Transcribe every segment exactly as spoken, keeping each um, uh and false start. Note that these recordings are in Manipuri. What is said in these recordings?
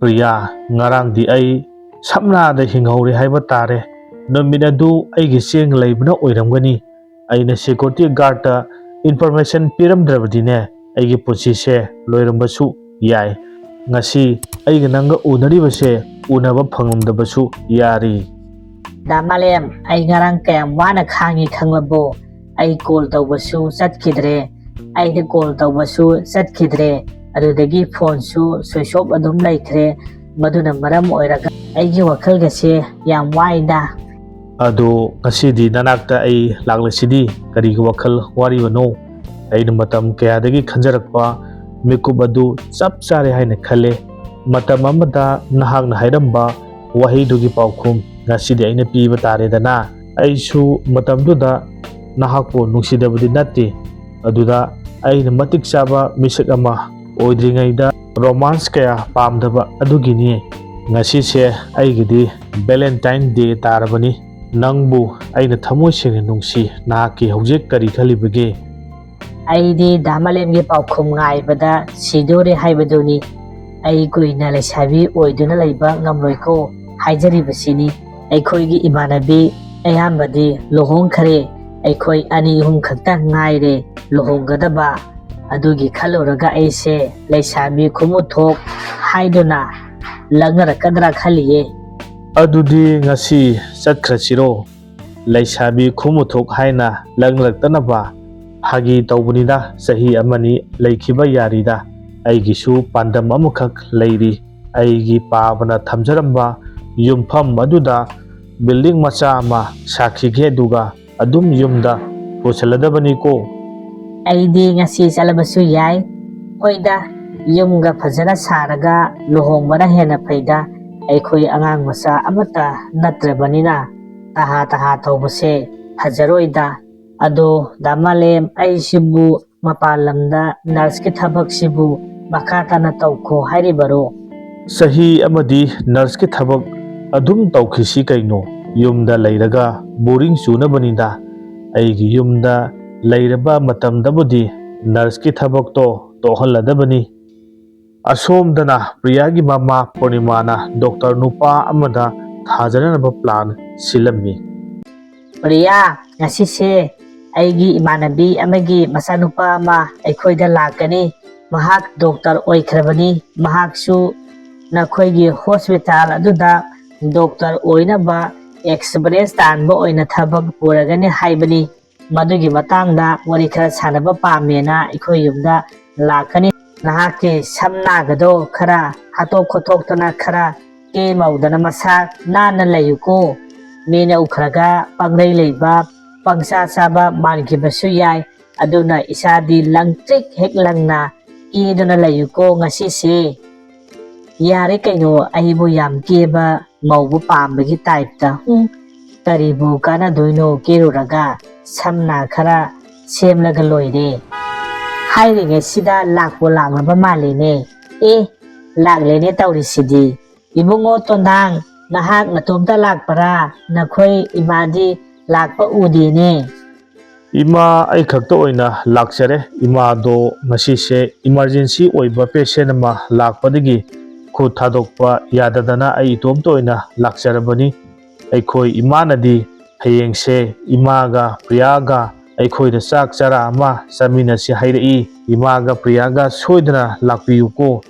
ꯄ꯭ꯔꯤꯌꯥ, ꯉꯔꯥꯡꯗꯤ ꯑꯩ ꯁꯝꯅꯥꯗ ꯍꯤꯡꯍꯧꯔꯦ ꯍꯥꯏꯕ ꯇꯥꯔꯦ꯫ ꯅꯨꯃꯤꯠ ꯑꯗꯨ ꯑꯩꯒꯤ ꯆꯦꯡ ꯂꯩꯕꯅ ꯑꯣꯏꯔꯝꯒꯅꯤ꯫ ꯑꯩꯅ ꯁꯦꯀ꯭ꯌꯨꯔꯤꯇꯤ ꯒꯥꯔꯗꯇ ꯏꯟꯐꯣꯔꯃꯦꯁꯟ ꯄꯤꯔꯝꯗ꯭ꯔꯕꯗꯤꯅꯦ, ꯑꯩꯒꯤ ꯄꯨꯟꯁꯤꯁꯦ ꯂꯣꯏꯔꯝꯕꯁꯨ ꯌꯥꯏ꯫ ꯉꯁꯤ ꯑꯩꯒ ꯅꯪꯒ ꯎꯅꯔꯤꯕꯁꯦ ꯎꯅꯕ ꯐꯪꯂꯝꯗꯕꯁꯨ ꯌꯥꯔꯤ꯫ ꯗꯥ ꯃꯥꯂꯦꯝ, ꯑꯩ ꯉꯔꯥꯡ ꯀꯌꯥꯝ ꯋꯥꯅ ꯈꯥꯡꯉꯤ ꯈꯪꯂꯕꯣ? ꯑꯩ ꯀꯣꯜ ꯇꯧꯕꯁꯨ ꯆꯠꯈꯤꯗ꯭ꯔꯦ, ꯑꯩꯅ ꯀꯣꯜ ꯇꯧꯕꯁꯨ ꯆꯠꯈꯤꯗ꯭ꯔꯦ, ꯑꯗꯨꯗꯒꯤ ꯐꯣꯟꯁꯨ ꯁ꯭ꯋꯤꯆ ꯑꯣꯐ ꯑꯗꯨꯝ ꯂꯩꯈ꯭ꯔꯦ꯫ ꯃꯗꯨꯅ ꯃꯔꯝ ꯑꯣꯏꯔꯒ ꯑꯩꯒꯤ ꯋꯥꯈꯜꯒꯁꯦ ꯌꯥꯝ ꯋꯥꯏꯗ꯫ ꯑꯗꯣ ꯉꯁꯤꯗꯤ ꯅꯅꯥꯛꯇ ꯑꯩ ꯂꯥꯛꯂꯤꯁꯤꯗꯤ ꯀꯔꯤꯒꯤ ꯋꯥꯈꯜ ꯋꯥꯔꯤꯕꯅꯣ? ꯑꯩꯅ ꯃꯇꯝ ꯀꯌꯥꯗꯒꯤ ꯈꯟꯖꯔꯛꯄ ꯃꯤꯀꯨꯞ ꯑꯗꯨ ꯆꯞ ꯆꯥꯔꯦ ꯍꯥꯏꯅ ꯈꯜꯂꯦ꯫ ꯃꯇꯝ ꯑꯃꯗ ꯅꯍꯥꯛꯅ ꯍꯥꯏꯔꯝꯕ ꯋꯥꯍꯩꯗꯨꯒꯤ ꯄꯥꯎꯈꯨꯝ ꯉꯁꯤꯗꯤ ꯑꯩꯅ ꯄꯤꯕ ꯇꯥꯔꯦꯗꯅ꯫ ꯑꯩꯁꯨ ꯃꯇꯝꯗꯨꯗ ꯅꯍꯥꯛꯄꯨ ꯅꯨꯡꯁꯤꯗꯕꯗꯤ ꯅꯠꯇꯦ, ꯑꯗꯨꯗ ꯑꯩꯅ ꯃꯇꯤꯛ ꯆꯥꯕ ꯃꯤꯁꯛ ꯑꯃ ꯑꯣꯏꯗ꯭ꯔꯤꯉꯩꯗ ꯔꯣꯃꯥꯟꯁ ꯀꯌꯥ ꯄꯥꯝꯗꯕ ꯑꯗꯨꯒꯤꯅꯤ꯫ ꯉꯁꯤꯁꯦ ꯑꯩꯒꯤꯗꯤ ꯚꯦꯂꯦꯟꯇꯥꯏꯟ ꯗꯦ ꯇꯥꯔꯕꯅꯤ꯫ ꯅꯪꯕꯨ ꯑꯩꯅ ꯊꯃꯣꯏ ꯁꯦꯡꯅ ꯅꯨꯡꯁꯤ꯫ ꯅꯍꯥꯛꯀꯤ ꯍꯧꯖꯤꯛ ꯀꯔꯤ ꯈꯜꯂꯤꯕꯒꯦ? ꯑꯩꯗꯤ ꯗꯥ ꯃꯥꯂꯦꯝꯒꯤ ꯄꯥꯎꯈꯨꯝ ꯉꯥꯏꯕꯗ ꯁꯤꯗꯣꯔꯦ ꯍꯥꯏꯕꯗꯨꯅꯤ꯫ ꯑꯩ ꯀꯨꯏꯅ ꯂꯩꯁꯥꯕꯤ ꯑꯣꯏꯗꯨꯅ ꯂꯩꯕ ꯉꯝꯂꯣꯏꯀꯣ ꯍꯥꯏꯖꯔꯤꯕꯁꯤꯅꯤ꯫ ꯑꯩꯈꯣꯏꯒꯤ ꯏꯃꯥꯟꯅꯕꯤ ꯑꯌꯥꯝꯕꯗꯤ ꯂꯨꯍꯣꯡꯈ꯭ꯔꯦ꯫ ꯑꯩꯈꯣꯏ ꯑꯅꯤ ꯑꯍꯨꯝ ꯈꯛꯇ ꯉꯥꯏꯔꯦ ꯂꯨꯍꯣꯡꯒꯗꯕ꯫ ꯑꯗꯨꯒꯤ ꯈꯜꯂꯨꯔꯒ ꯑꯩꯁꯦ ꯂꯩꯁꯥꯕꯤ ꯈꯨꯃꯨꯊꯣꯛ ꯍꯥꯏꯗꯨꯅ ꯂꯛꯅꯔꯛꯀꯗ꯭ꯔꯥ ꯈꯜꯂꯤꯌꯦ꯫ ꯑꯗꯨꯗꯤ ꯉꯁꯤ ꯆꯠꯈ꯭ꯔꯁꯤꯔꯣ? ꯂꯩꯁꯥꯕꯤ ꯈꯨꯃꯨꯊꯣꯛ ꯍꯥꯏꯅ ꯂꯛꯅꯔꯛꯇꯅꯕ꯫ ꯐꯥꯒꯤ ꯇꯧꯕꯅꯤꯗ, ꯆꯍꯤ ꯑꯃꯅꯤ ꯂꯩꯈꯤꯕ ꯌꯥꯔꯤꯗ꯫ ꯑꯩꯒꯤꯁꯨ ꯄꯥꯟꯗꯝ ꯑꯃꯈꯛ ꯂꯩꯔꯤ꯫ ꯑꯩꯒꯤ ꯄꯥꯕꯅ ꯊꯝꯖꯔꯝꯕ ꯌꯨꯝꯐꯝ ꯑꯗꯨꯗ ꯕꯤꯜꯗꯤꯡ ꯃꯆꯥ ꯑꯃ ꯁꯥꯈꯤꯒꯦ, ꯑꯗꯨꯒ ꯑꯗꯨꯝ ꯌꯨꯝꯗ ꯄꯨꯁꯜꯂꯗꯕꯅꯤꯀꯣ꯫ ꯑꯩꯗꯤ ꯉꯁꯤ ꯆꯠꯂꯕꯁꯨ ꯌꯥꯏ꯫ ꯍꯣꯏꯗ, ꯌꯨꯝꯒ ꯐꯖꯅ ꯁꯥꯔꯒ ꯂꯨꯍꯣꯡꯕꯅ ꯍꯦꯟꯅ ꯐꯩꯗ꯫ ꯑꯩꯈꯣꯏ ꯑꯉꯥꯡ ꯃꯆꯥ ꯑꯃꯠꯇ ꯅꯠꯇ꯭ꯔꯕꯅꯤꯅ ꯇꯍꯥ ꯇꯍꯥ ꯇꯧꯕꯁꯦ ꯐꯖꯔꯣꯏꯗ꯫ ꯑꯗꯣ ꯗꯥ ꯃꯥꯂꯦꯝ, ꯑꯩꯁꯤꯕꯨ ꯃꯄꯥꯟ ꯂꯝꯗ ꯅꯔꯁꯀꯤ ꯊꯕꯛꯁꯤꯕꯨ ꯃꯈꯥ ꯇꯥꯅ ꯇꯧꯈꯣ ꯍꯥꯏꯔꯤꯕꯔꯣ? ꯆꯍꯤ ꯑꯃꯗꯤ ꯅꯔꯁꯀꯤ ꯊꯕꯛ ꯑꯗꯨꯝ ꯇꯧꯈꯤꯁꯤ ꯀꯩꯅꯣ? ꯌꯨꯝꯗ ꯂꯩꯔꯒ ꯕꯣꯔꯤꯡ ꯆꯨꯅꯕꯅꯤꯗ꯫ ꯑꯩꯒꯤ ꯌꯨꯝꯗ ꯂꯩꯔꯕ ꯃꯇꯝꯗꯕꯨꯗꯤ ꯅꯔꯁꯀꯤ ꯊꯕꯛꯇꯣ ꯇꯣꯛꯍꯜꯂꯗꯕꯅꯤ꯫ ꯑꯁꯣꯝꯗꯅ ꯄ꯭ꯔꯤꯌꯥꯒꯤ ꯃꯃꯥ ꯄꯨꯔꯅꯤꯃꯥꯅ ꯗꯣꯛꯇꯔ ꯅꯨꯄꯥ ꯑꯃꯗ ꯊꯥꯖꯅꯅꯕ ꯄ꯭ꯂꯥꯟ ꯁꯤꯜꯂꯝꯃꯤ꯫ ꯄ꯭ꯔꯤꯌꯥ, ꯉꯁꯤꯁꯦ ꯑꯩꯒꯤ ꯏꯃꯥꯟꯅꯕꯤ ꯑꯃꯒꯤ ꯃꯆꯥꯅꯨꯄꯥ ꯑꯃ ꯑꯩꯈꯣꯏꯗ ꯂꯥꯛꯀꯅꯤ꯫ ꯃꯍꯥꯛ ꯗꯣꯛꯇꯔ ꯑꯣꯏꯈ꯭ꯔꯕꯅꯤ꯫ ꯃꯍꯥꯛꯁꯨ ꯅꯈꯣꯏꯒꯤ ꯍꯣꯁꯄꯤꯇꯥꯜ ꯑꯗꯨꯗ ꯗꯣꯛꯇꯔ ꯑꯣꯏꯅꯕ ꯑꯦꯛꯁꯄꯤꯔꯤꯌꯦꯟꯁ ꯇꯥꯟꯕ ꯑꯣꯏꯅ ꯊꯕꯛ ꯄꯨꯔꯒꯅꯤ ꯍꯥꯏꯕꯅꯤ꯫ ꯃꯗꯨꯒꯤ ꯃꯇꯥꯡꯗ ꯋꯥꯔꯤ ꯈꯔ ꯁꯥꯟꯅꯕ ꯄꯥꯝꯃꯦꯅ ꯑꯩꯈꯣꯏ ꯌꯨꯝꯗ ꯂꯥꯛꯀꯅꯤ꯫ ꯅꯍꯥꯛꯀꯤ ꯁꯝ ꯅꯥꯒꯗꯣ ꯈꯔ ꯍꯥꯠꯇꯣꯛ ꯈꯣꯠꯇꯣꯛꯇꯅ ꯈꯔ ꯀꯦ ꯃꯧꯗꯅ ꯃꯁꯥ ꯅꯥꯟꯅ ꯂꯩꯌꯨꯀꯣ꯫ ꯃꯤꯅ ꯎꯈ꯭ꯔꯒ ꯄꯪꯂꯩ ꯂꯩꯕ, ꯄꯪꯆꯥ ꯆꯥꯕ ꯃꯥꯟꯈꯤꯕꯁꯨ ꯌꯥꯏ꯫ ꯑꯗꯨꯅ ꯏꯁꯥꯗꯤ ꯂꯪꯇ꯭ꯔꯤꯛ ꯍꯦꯛ ꯂꯪꯅ ꯀꯦꯗꯨꯅ ꯂꯩꯌꯨꯀꯣ ꯉꯁꯤꯁꯦ꯫ ꯌꯥꯔꯦ ꯀꯩꯅꯣ, ꯑꯩꯕꯨ ꯌꯥꯝ ꯀꯦꯕ ꯃꯧꯕꯨ ꯄꯥꯝꯕꯒꯤ ꯇꯥꯏꯞꯇ꯫ ꯎꯝ, ꯀꯔꯤꯕꯨ ꯀꯥꯟꯅꯗꯣꯏꯅꯣ ꯀꯦꯔꯨꯔꯒ? ꯁꯝꯅ ꯈꯔ ꯁꯦꯝꯂꯒ ꯂꯣꯏꯔꯦ꯫ ꯍꯥꯏꯔꯤꯉꯩꯁꯤꯗ ꯂꯥꯛꯄꯨ ꯂꯥꯛꯂꯕ ꯃꯥꯜꯂꯤꯅꯦ꯫ ꯑꯦ, ꯂꯥꯛꯂꯦꯅꯦ ꯇꯧꯔꯤꯁꯤꯗꯤ꯫ ꯏꯕꯨꯡꯉꯣ ꯇꯣꯟꯗꯥꯡ, ꯅꯍꯥꯛ ꯅꯇꯣꯝꯇ ꯂꯥꯛꯄ꯭ꯔꯥ? ꯅꯈꯣꯏ ꯏꯃꯥꯗꯤ ꯂꯥꯛꯄ ꯎꯗꯦꯅꯦ꯫ ꯏꯃꯥ, ꯑꯩ ꯈꯛꯇ ꯑꯣꯏꯅ ꯂꯥꯛꯆꯔꯦ꯫ ꯏꯃꯥꯗꯣ ꯉꯁꯤꯁꯦ ꯏꯃꯥꯔꯖꯦꯟꯁꯤ ꯑꯣꯏꯕ ꯄꯦꯁꯦꯟ ꯑꯃ ꯂꯥꯛꯄꯗꯒꯤ ꯈꯨꯠ ꯊꯥꯗꯣꯛꯄ ꯌꯥꯗꯗꯅ ꯑꯩ ꯏꯇꯣꯝꯇ ꯑꯣꯏꯅ ꯂꯥꯛꯆꯔꯕꯅꯤ꯫ ꯑꯩꯈꯣꯏ ꯏꯃꯥꯅꯗꯤ ꯍꯌꯦꯡꯁꯦ ꯏꯃꯥꯒ ꯄ꯭ꯔꯤꯌꯥꯒ ꯑꯩꯈꯣꯏꯗ ꯆꯥꯛ ꯆꯔꯥ ꯑꯃ ꯆꯥꯃꯤꯟꯅꯁꯤ ꯍꯥꯏꯔꯛꯏ꯫ ꯏꯃꯥꯒ ꯄ꯭ꯔꯤꯌꯥꯒ ꯁꯣꯏꯗꯅ ꯂꯥꯛꯄꯤꯌꯨꯀꯣ꯫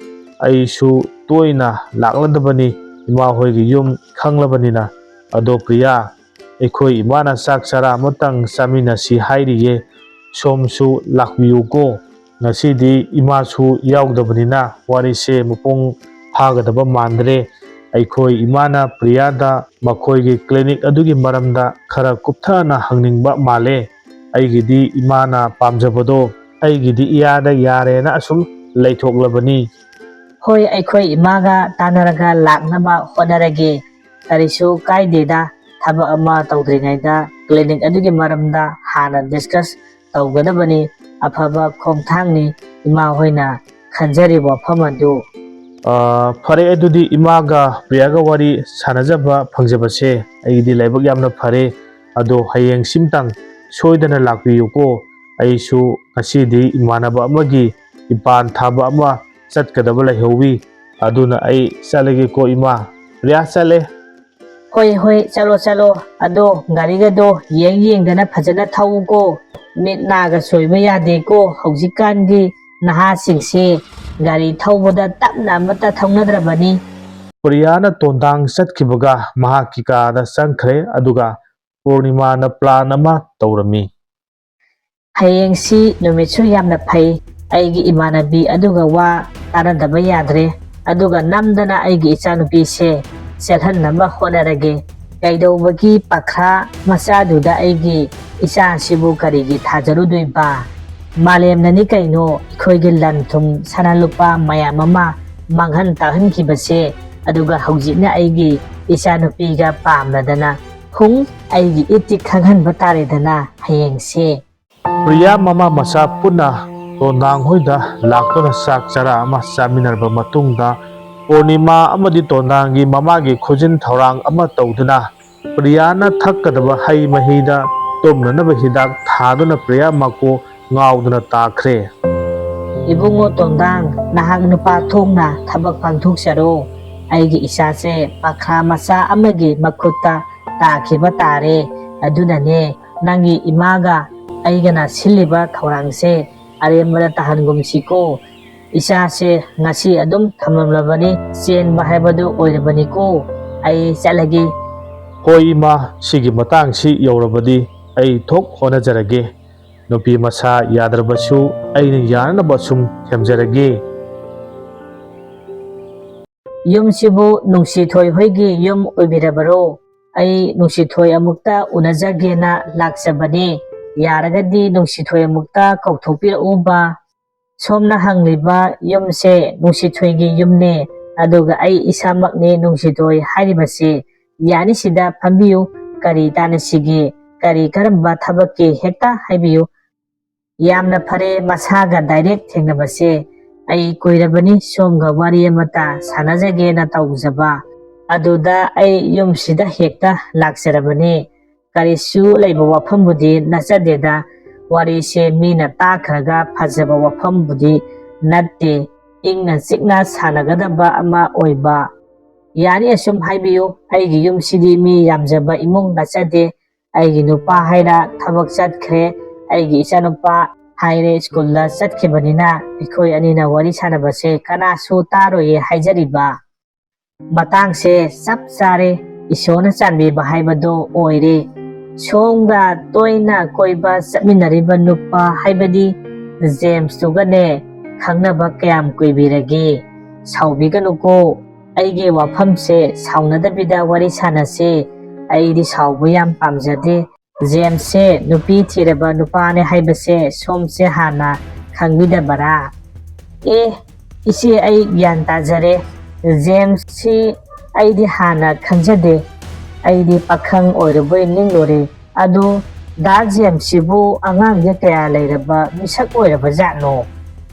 ꯑꯩꯁꯨ ꯇꯣꯏꯅ ꯂꯥꯛꯂꯗꯕꯅꯤ ꯏꯃꯥ ꯍꯣꯏꯒꯤ ꯌꯨꯝ ꯈꯪꯂꯕꯅꯤꯅ꯫ ꯑꯗꯣ ꯄ꯭ꯔꯤꯌꯥ, ꯑꯩꯈꯣꯏ ꯏꯃꯥꯅ ꯆꯥꯛ ꯆꯔꯥ ꯑꯃꯇꯪ ꯆꯥꯃꯤꯟꯅꯁꯤ ꯍꯥꯏꯔꯤꯌꯦ꯫ ꯁꯣꯝꯁꯨ ꯂꯥꯛꯄꯤꯌꯨꯀꯣ꯫ ꯉꯁꯤꯗꯤ ꯏꯃꯥꯁꯨ ꯌꯥꯎꯗꯕꯅꯤꯅ ꯋꯥꯔꯤꯁꯦ ꯃꯄꯨꯡ ꯐꯥꯒꯗꯕ ꯃꯥꯟꯗ꯭ꯔꯦ꯫ ꯑꯩꯈꯣꯏ ꯏꯃꯥꯅ ꯄ꯭ꯔꯤꯌꯥꯗ ꯃꯈꯣꯏꯒꯤ ꯀ꯭ꯂꯤꯅꯤꯛ ꯑꯗꯨꯒꯤ ꯃꯔꯝꯗ ꯈꯔ ꯀꯨꯞꯊꯅ ꯍꯪꯅꯤꯡꯕ ꯃꯥꯜꯂꯦ꯫ ꯑꯩꯒꯤꯗꯤ ꯏꯃꯥꯅ ꯄꯥꯝꯖꯕꯗꯣ ꯑꯩꯒꯤꯗꯤ ꯏꯌꯥꯗ ꯌꯥꯔꯦꯅ ꯑꯁꯨꯝ ꯂꯩꯊꯣꯛꯂꯕꯅꯤ꯫ ꯍꯣꯏ, ꯑꯩꯈꯣꯏ ꯏꯃꯥꯒ ꯇꯥꯟꯅꯔꯒ ꯂꯥꯛꯅꯕ ꯍꯣꯠꯅꯔꯒꯦ꯫ ꯀꯔꯤꯁꯨ ꯀꯥꯏꯗꯦꯗ, ꯊꯕꯛ ꯑꯃ ꯇꯧꯗ꯭ꯔꯤꯉꯩꯗ ꯀ꯭ꯂꯤꯅꯤꯛ ꯑꯗꯨꯒꯤ ꯃꯔꯝꯗ ꯍꯥꯟꯅ ꯗꯤꯁꯀꯁ ꯇꯧꯒꯗꯕꯅꯤ꯫ ꯑꯐꯕ ꯈꯣꯡꯊꯥꯡꯅꯤ ꯏꯃꯥ ꯍꯣꯏꯅ ꯈꯟꯖꯔꯤꯕ ꯋꯥꯐꯝ ꯑꯗꯨ꯫ ꯑꯥ, ꯐꯔꯦ, ꯑꯗꯨꯗꯤ ꯏꯃꯥꯒ ꯄ꯭ꯔꯤꯌꯥꯒ ꯋꯥꯔꯤ ꯁꯥꯟꯅꯖꯕ ꯐꯪꯖꯕꯁꯦ ꯑꯩꯒꯤꯗꯤ ꯂꯥꯏꯕꯛ ꯌꯥꯝꯅ ꯐꯔꯦ꯫ ꯑꯗꯣ ꯍꯌꯦꯡ ꯁꯤꯝꯇꯪ ꯁꯣꯏꯗꯅ ꯂꯥꯛꯄꯤꯌꯨꯀꯣ꯫ ꯑꯩꯁꯨ ꯉꯁꯤꯗꯤ ꯏꯃꯥꯟꯅꯕ ꯑꯃꯒꯤ ꯏꯄꯥꯟ ꯊꯥꯕ ꯑꯃ ꯆꯠꯀꯗꯕ ꯂꯩꯍꯧꯋꯤ꯫ ꯑꯗꯨꯅ ꯑꯩ ꯆꯠꯂꯒꯦꯀꯣ ꯏꯃꯥ꯫ ꯄ꯭ꯔꯤꯌꯥ ꯆꯠꯂꯦ꯫ ꯍꯣꯏ ꯍꯣꯏ, ꯆꯠꯂꯣ ꯆꯠꯂꯣ꯫ ꯑꯗꯣ ꯒꯥꯔꯤꯒꯗꯣ ꯌꯦꯡ ꯌꯦꯡꯗꯅ ꯐꯖꯅ ꯊꯧꯀꯣ꯫ ꯃꯤꯠ ꯅꯥꯒ ꯁꯣꯏꯕ ꯌꯥꯗꯦꯀꯣ꯫ ꯍꯧꯖꯤꯛꯀꯥꯟꯒꯤ ꯅꯍꯥꯁꯤꯡꯁꯦ ꯒꯥꯔꯤ ꯊꯧꯕꯗ ꯇꯞꯅ ꯑꯃꯠꯇ ꯊꯧꯅꯗ꯭ꯔꯕꯅꯤ꯫ ꯄ꯭ꯔꯤꯌꯥꯅ ꯇꯣꯟꯗꯥꯡ ꯆꯠꯈꯤꯕꯒ ꯃꯍꯥꯛꯀꯤ ꯀꯥꯗ ꯆꯪꯈ꯭ꯔꯦ꯫ ꯑꯗꯨꯒ ꯄꯨꯔꯅꯤꯃꯥꯅ ꯄ꯭ꯂꯥꯟ ꯑꯃ ꯇꯧꯔꯝꯃꯤ꯫ ꯍꯌꯦꯡꯁꯤ ꯅꯨꯃꯤꯠꯁꯨ ꯌꯥꯝꯅ ꯐꯩ꯫ ꯑꯩꯒꯤ ꯏꯃꯥꯟꯅꯕꯤ ꯑꯗꯨꯒ ꯋꯥ ꯇꯥꯅꯗꯕ ꯌꯥꯗ꯭ꯔꯦ꯫ ꯑꯗꯨꯒ ꯅꯝꯗꯅ ꯑꯩꯒꯤ ꯏꯆꯥꯅꯨꯄꯤꯁꯦ ꯆꯦꯜꯍꯟꯅꯕ ꯍꯣꯠꯅꯔꯒꯦ꯫ ꯀꯩꯗꯧꯕꯒꯤ ꯄꯥꯈ꯭ꯔꯥ ꯃꯆꯥꯗꯨꯗ ꯑꯩꯒꯤ ꯏꯆꯥꯁꯤꯕꯨ ꯀꯔꯤꯒꯤ ꯊꯥꯖꯔꯨꯗꯣꯏꯕ? ꯃꯥꯂꯦꯝꯅꯅꯤ ꯀꯩꯅꯣ ꯑꯩꯈꯣꯏꯒꯤ ꯂꯟ ꯊꯨꯝ, ꯁꯅꯥ ꯂꯨꯄꯥ ꯃꯌꯥꯝ ꯑꯃ ꯃꯥꯡꯍꯟ ꯇꯥꯛꯍꯟꯈꯤꯕꯁꯦ꯫ ꯑꯗꯨꯒ ꯍꯧꯖꯤꯛꯅ ꯑꯩꯒꯤ ꯏꯆꯥꯅꯨꯄꯤꯒ ꯄꯥꯝꯂꯗꯅ, ꯍꯨꯡ, ꯑꯩꯒꯤ ꯏꯠꯇꯤ ꯈꯪꯍꯟꯕ ꯇꯥꯔꯦꯗꯅ ꯍꯌꯦꯡꯁꯦ꯫ ꯄ꯭ꯔꯤꯌꯥ ꯃꯃꯥ ꯃꯆꯥ ꯄꯨꯟꯅ ꯇꯣꯟꯗꯥꯡ ꯍꯣꯏꯗ ꯂꯥꯛꯇꯨꯅ ꯆꯥꯛ ꯆꯔꯥ ꯑꯃ ꯆꯥꯃꯤꯟꯅꯔꯕ ꯃꯇꯨꯡꯗ, ꯄꯨꯔꯅꯤꯃꯥ ꯑꯃꯗꯤ ꯇꯣꯟꯗꯥꯡꯒꯤ ꯃꯃꯥꯒꯤ ꯈꯨꯖꯤꯟ ꯊꯧꯔꯥꯡ ꯑꯃ ꯇꯧꯗꯨꯅ, ꯄ꯭ꯔꯤꯌꯥꯅ ꯊꯛꯀꯗꯕ ꯍꯩ ꯃꯍꯤꯗ ꯇꯨꯝꯅꯅꯕ ꯍꯤꯗꯥꯛ ꯊꯥꯗꯨꯅ ꯄ꯭ꯔꯤꯌꯥ ꯃꯀꯣꯛ ꯉꯥꯎꯗꯨꯅ ꯇꯥꯈ꯭ꯔꯦ꯫ ꯏꯕꯨꯡꯉꯣ ꯇꯣꯟꯗꯥꯡ, ꯅꯍꯥꯛ ꯅꯨꯄꯥ ꯊꯣꯛꯅ ꯊꯕꯛ ꯄꯥꯡꯊꯣꯛꯆꯔꯣ꯫ ꯑꯩꯒꯤ ꯏꯆꯥꯁꯦ ꯄꯥꯈ꯭ꯔꯥ ꯃꯆꯥ ꯑꯃꯒꯤ ꯃꯈꯨꯠꯇ ꯇꯥꯈꯤꯕ ꯇꯥꯔꯦ꯫ ꯑꯗꯨꯅꯅꯦ, ꯅꯪꯒꯤ ꯏꯃꯥꯒ ꯑꯩꯒꯅ ꯁꯤꯜꯂꯤꯕ ꯊꯧꯔꯥꯡꯁꯦ ꯑꯔꯦꯝꯕꯗ ꯇꯥꯍꯟꯒꯨꯝꯁꯤꯀꯣ꯫ ꯏꯆꯥꯁꯦ ꯉꯁꯤ ꯑꯗꯨꯝ ꯊꯝꯂꯝꯂꯕꯅꯤ, ꯆꯦꯟꯕ ꯍꯥꯏꯕꯗꯨ ꯑꯣꯏꯔꯕꯅꯤꯀꯣ꯫ ꯑꯩ ꯆꯠꯂꯒꯦ꯫ ꯍꯣꯏ ꯏꯃꯥ, ꯁꯤꯒꯤ ꯃꯇꯥꯡꯁꯤ ꯌꯧꯔꯕꯗꯤ ꯑꯩ ꯊꯣꯛ ꯍꯣꯠꯅꯖꯔꯒꯦ꯫ ꯅꯨꯄꯤ ꯃꯁꯥ ꯌꯥꯗ꯭ꯔꯕꯁꯨ ꯑꯩꯅ ꯌꯥꯅꯅꯕ ꯁꯨꯝ ꯊꯦꯝꯖꯔꯒꯦ꯫ ꯌꯨꯝꯁꯤꯕꯨ ꯅꯨꯡꯁꯤꯊꯣꯏ ꯍꯣꯏꯒꯤ ꯌꯨꯝ ꯑꯣꯏꯕꯤꯔꯕꯔꯣ? ꯑꯩ ꯅꯨꯡꯁꯤꯊꯣꯏ ꯑꯃꯨꯛꯇ ꯎꯅꯖꯒꯦꯅ ꯂꯥꯛꯆꯕꯅꯦ꯫ ꯌꯥꯔꯒꯗꯤ ꯅꯨꯡꯁꯤꯊꯣꯏ ꯑꯃꯨꯛꯇ ꯀꯧꯊꯣꯛꯄꯤꯔꯛꯎꯕ꯫ ꯁꯣꯝꯅ ꯍꯪꯂꯤꯕ ꯌꯨꯝꯁꯦ ꯅꯨꯡꯁꯤꯊꯣꯏꯒꯤ ꯌꯨꯝꯅꯦ, ꯑꯗꯨꯒ ꯑꯩ ꯏꯁꯥꯃꯛꯅꯦ ꯅꯨꯡꯁꯤꯊꯣꯏ ꯍꯥꯏꯔꯤꯕꯁꯦ꯫ ꯌꯥꯅꯤ, ꯁꯤꯗ ꯐꯝꯕꯤꯌꯨ꯫ ꯀꯔꯤ ꯇꯥꯟꯅꯁꯤꯒꯦ? ꯀꯔꯤ, ꯀꯔꯝꯕ ꯊꯕꯛꯀꯤ? ꯍꯦꯛꯇ ꯍꯥꯏꯕꯤꯌꯨ꯫ ꯌꯥꯝꯅ ꯐꯔꯦ, ꯃꯁꯥꯒ direct ꯊꯦꯡꯅꯕꯁꯦ꯫ ꯑꯩ ꯀꯨꯏꯔꯕꯅꯤ ꯁꯣꯝꯒ ꯋꯥꯔꯤ ꯑꯃꯇ ꯁꯥꯟꯅꯖꯒꯦꯅ ꯇꯧꯖꯕ꯫ ꯑꯗꯨꯗ ꯑꯩ ꯌꯨꯝꯁꯤꯗ ꯍꯦꯛꯇ ꯂꯥꯛꯆꯔꯕꯅꯤ꯫ ꯀꯔꯤꯁꯨ ꯂꯩꯕ ꯋꯥꯐꯝꯕꯨꯗꯤ ꯅꯠꯆꯗꯦꯗ꯫ ꯋꯥꯔꯤꯁꯦ ꯃꯤꯅ ꯇꯥꯈ꯭ꯔꯒ ꯐꯖꯕ ꯋꯥꯐꯝꯕꯨꯗꯤ ꯅꯠꯇꯦ꯫ ꯏꯪꯅ ꯆꯤꯛꯅ ꯁꯥꯟꯅꯒꯗꯕ ꯑꯃ ꯑꯣꯏꯕ꯫ ꯌꯥꯅꯤ, ꯑꯁꯨꯝ ꯍꯥꯏꯕꯤꯌꯨ, ꯑꯩꯒꯤ ꯌꯨꯝꯁꯤꯗꯤ ꯃꯤ ꯌꯥꯝꯖꯕ ꯏꯃꯨꯡ ꯅꯠꯆꯗꯦ꯫ ꯑꯩꯒꯤ ꯅꯨꯄꯥ ꯍꯥꯏꯔ ꯊꯕꯛ ꯆꯠꯈ꯭ꯔꯦ, ꯑꯩꯒꯤ ꯏꯆꯥꯅꯨꯄꯥ ꯍꯥꯏꯔꯦ ꯁ꯭ꯀꯨꯜꯗ ꯆꯠꯈꯤꯕꯅꯤꯅ ꯑꯩꯈꯣꯏ ꯑꯅꯤꯅ ꯋꯥꯔꯤ ꯁꯥꯟꯅꯕꯁꯦ ꯀꯅꯥꯁꯨ ꯇꯥꯔꯣꯏꯌꯦ ꯍꯥꯏꯖꯔꯤꯕ꯫ ꯃꯇꯥꯡꯁꯦ ꯆꯞ ꯆꯥꯔꯦ, ꯏꯁꯣꯔꯅ ꯆꯥꯟꯕꯤꯕ ꯍꯥꯏꯕꯗꯣ ꯑꯣꯏꯔꯦ꯫ ꯁꯣꯝꯒ ꯇꯣꯏꯅ ꯀꯣꯏꯕ ꯆꯠꯃꯤꯟꯅꯔꯤꯕ ꯅꯨꯄꯥ ꯍꯥꯏꯕꯗꯤ ꯖꯦꯝꯁꯇꯨꯒꯅꯦ ꯈꯪꯅꯕ ꯀꯌꯥꯝ ꯀꯨꯏꯕꯤꯔꯒꯦ? ꯁꯥꯎꯕꯤꯒꯅꯨꯀꯣ, ꯑꯩꯒꯤ ꯋꯥꯐꯝꯁꯦ ꯁꯥꯎꯅꯗꯕꯤꯗ ꯋꯥꯔꯤ ꯁꯥꯟꯅꯁꯦ꯫ ꯑꯩꯗꯤ ꯁꯥꯎꯕ ꯌꯥꯝ ꯄꯥꯝꯖꯗꯦ꯫ ꯖꯦꯝꯁꯁꯦ ꯅꯨꯄꯤ ꯊꯤꯔꯕ ꯅꯨꯄꯥꯅꯦ ꯍꯥꯏꯕꯁꯦ ꯁꯣꯝꯁꯦ ꯍꯥꯟꯅ ꯈꯪꯕꯤꯗꯕꯔꯥ? ꯑꯦ, ꯏꯆꯦ, ꯑꯩ ꯒ꯭ꯌꯥꯟ ꯇꯥꯖꯔꯦ꯫ ꯖꯦꯝꯁꯁꯤ ꯑꯩꯗꯤ ꯍꯥꯟꯅ ꯈꯪꯖꯗꯦ꯫ ꯑꯩꯗꯤ ꯄꯥꯈꯪ ꯑꯣꯏꯔꯕꯣꯏ ꯅꯤꯡꯂꯨꯔꯦ꯫ ꯑꯗꯨ ꯗꯥ ꯖꯦꯝꯁꯁꯤꯕꯨ ꯑꯉꯥꯡꯁꯦ ꯀꯌꯥ ꯂꯩꯔꯕ ꯃꯤꯁꯛ ꯑꯣꯏꯔꯕ ꯖꯥꯠꯅꯣ?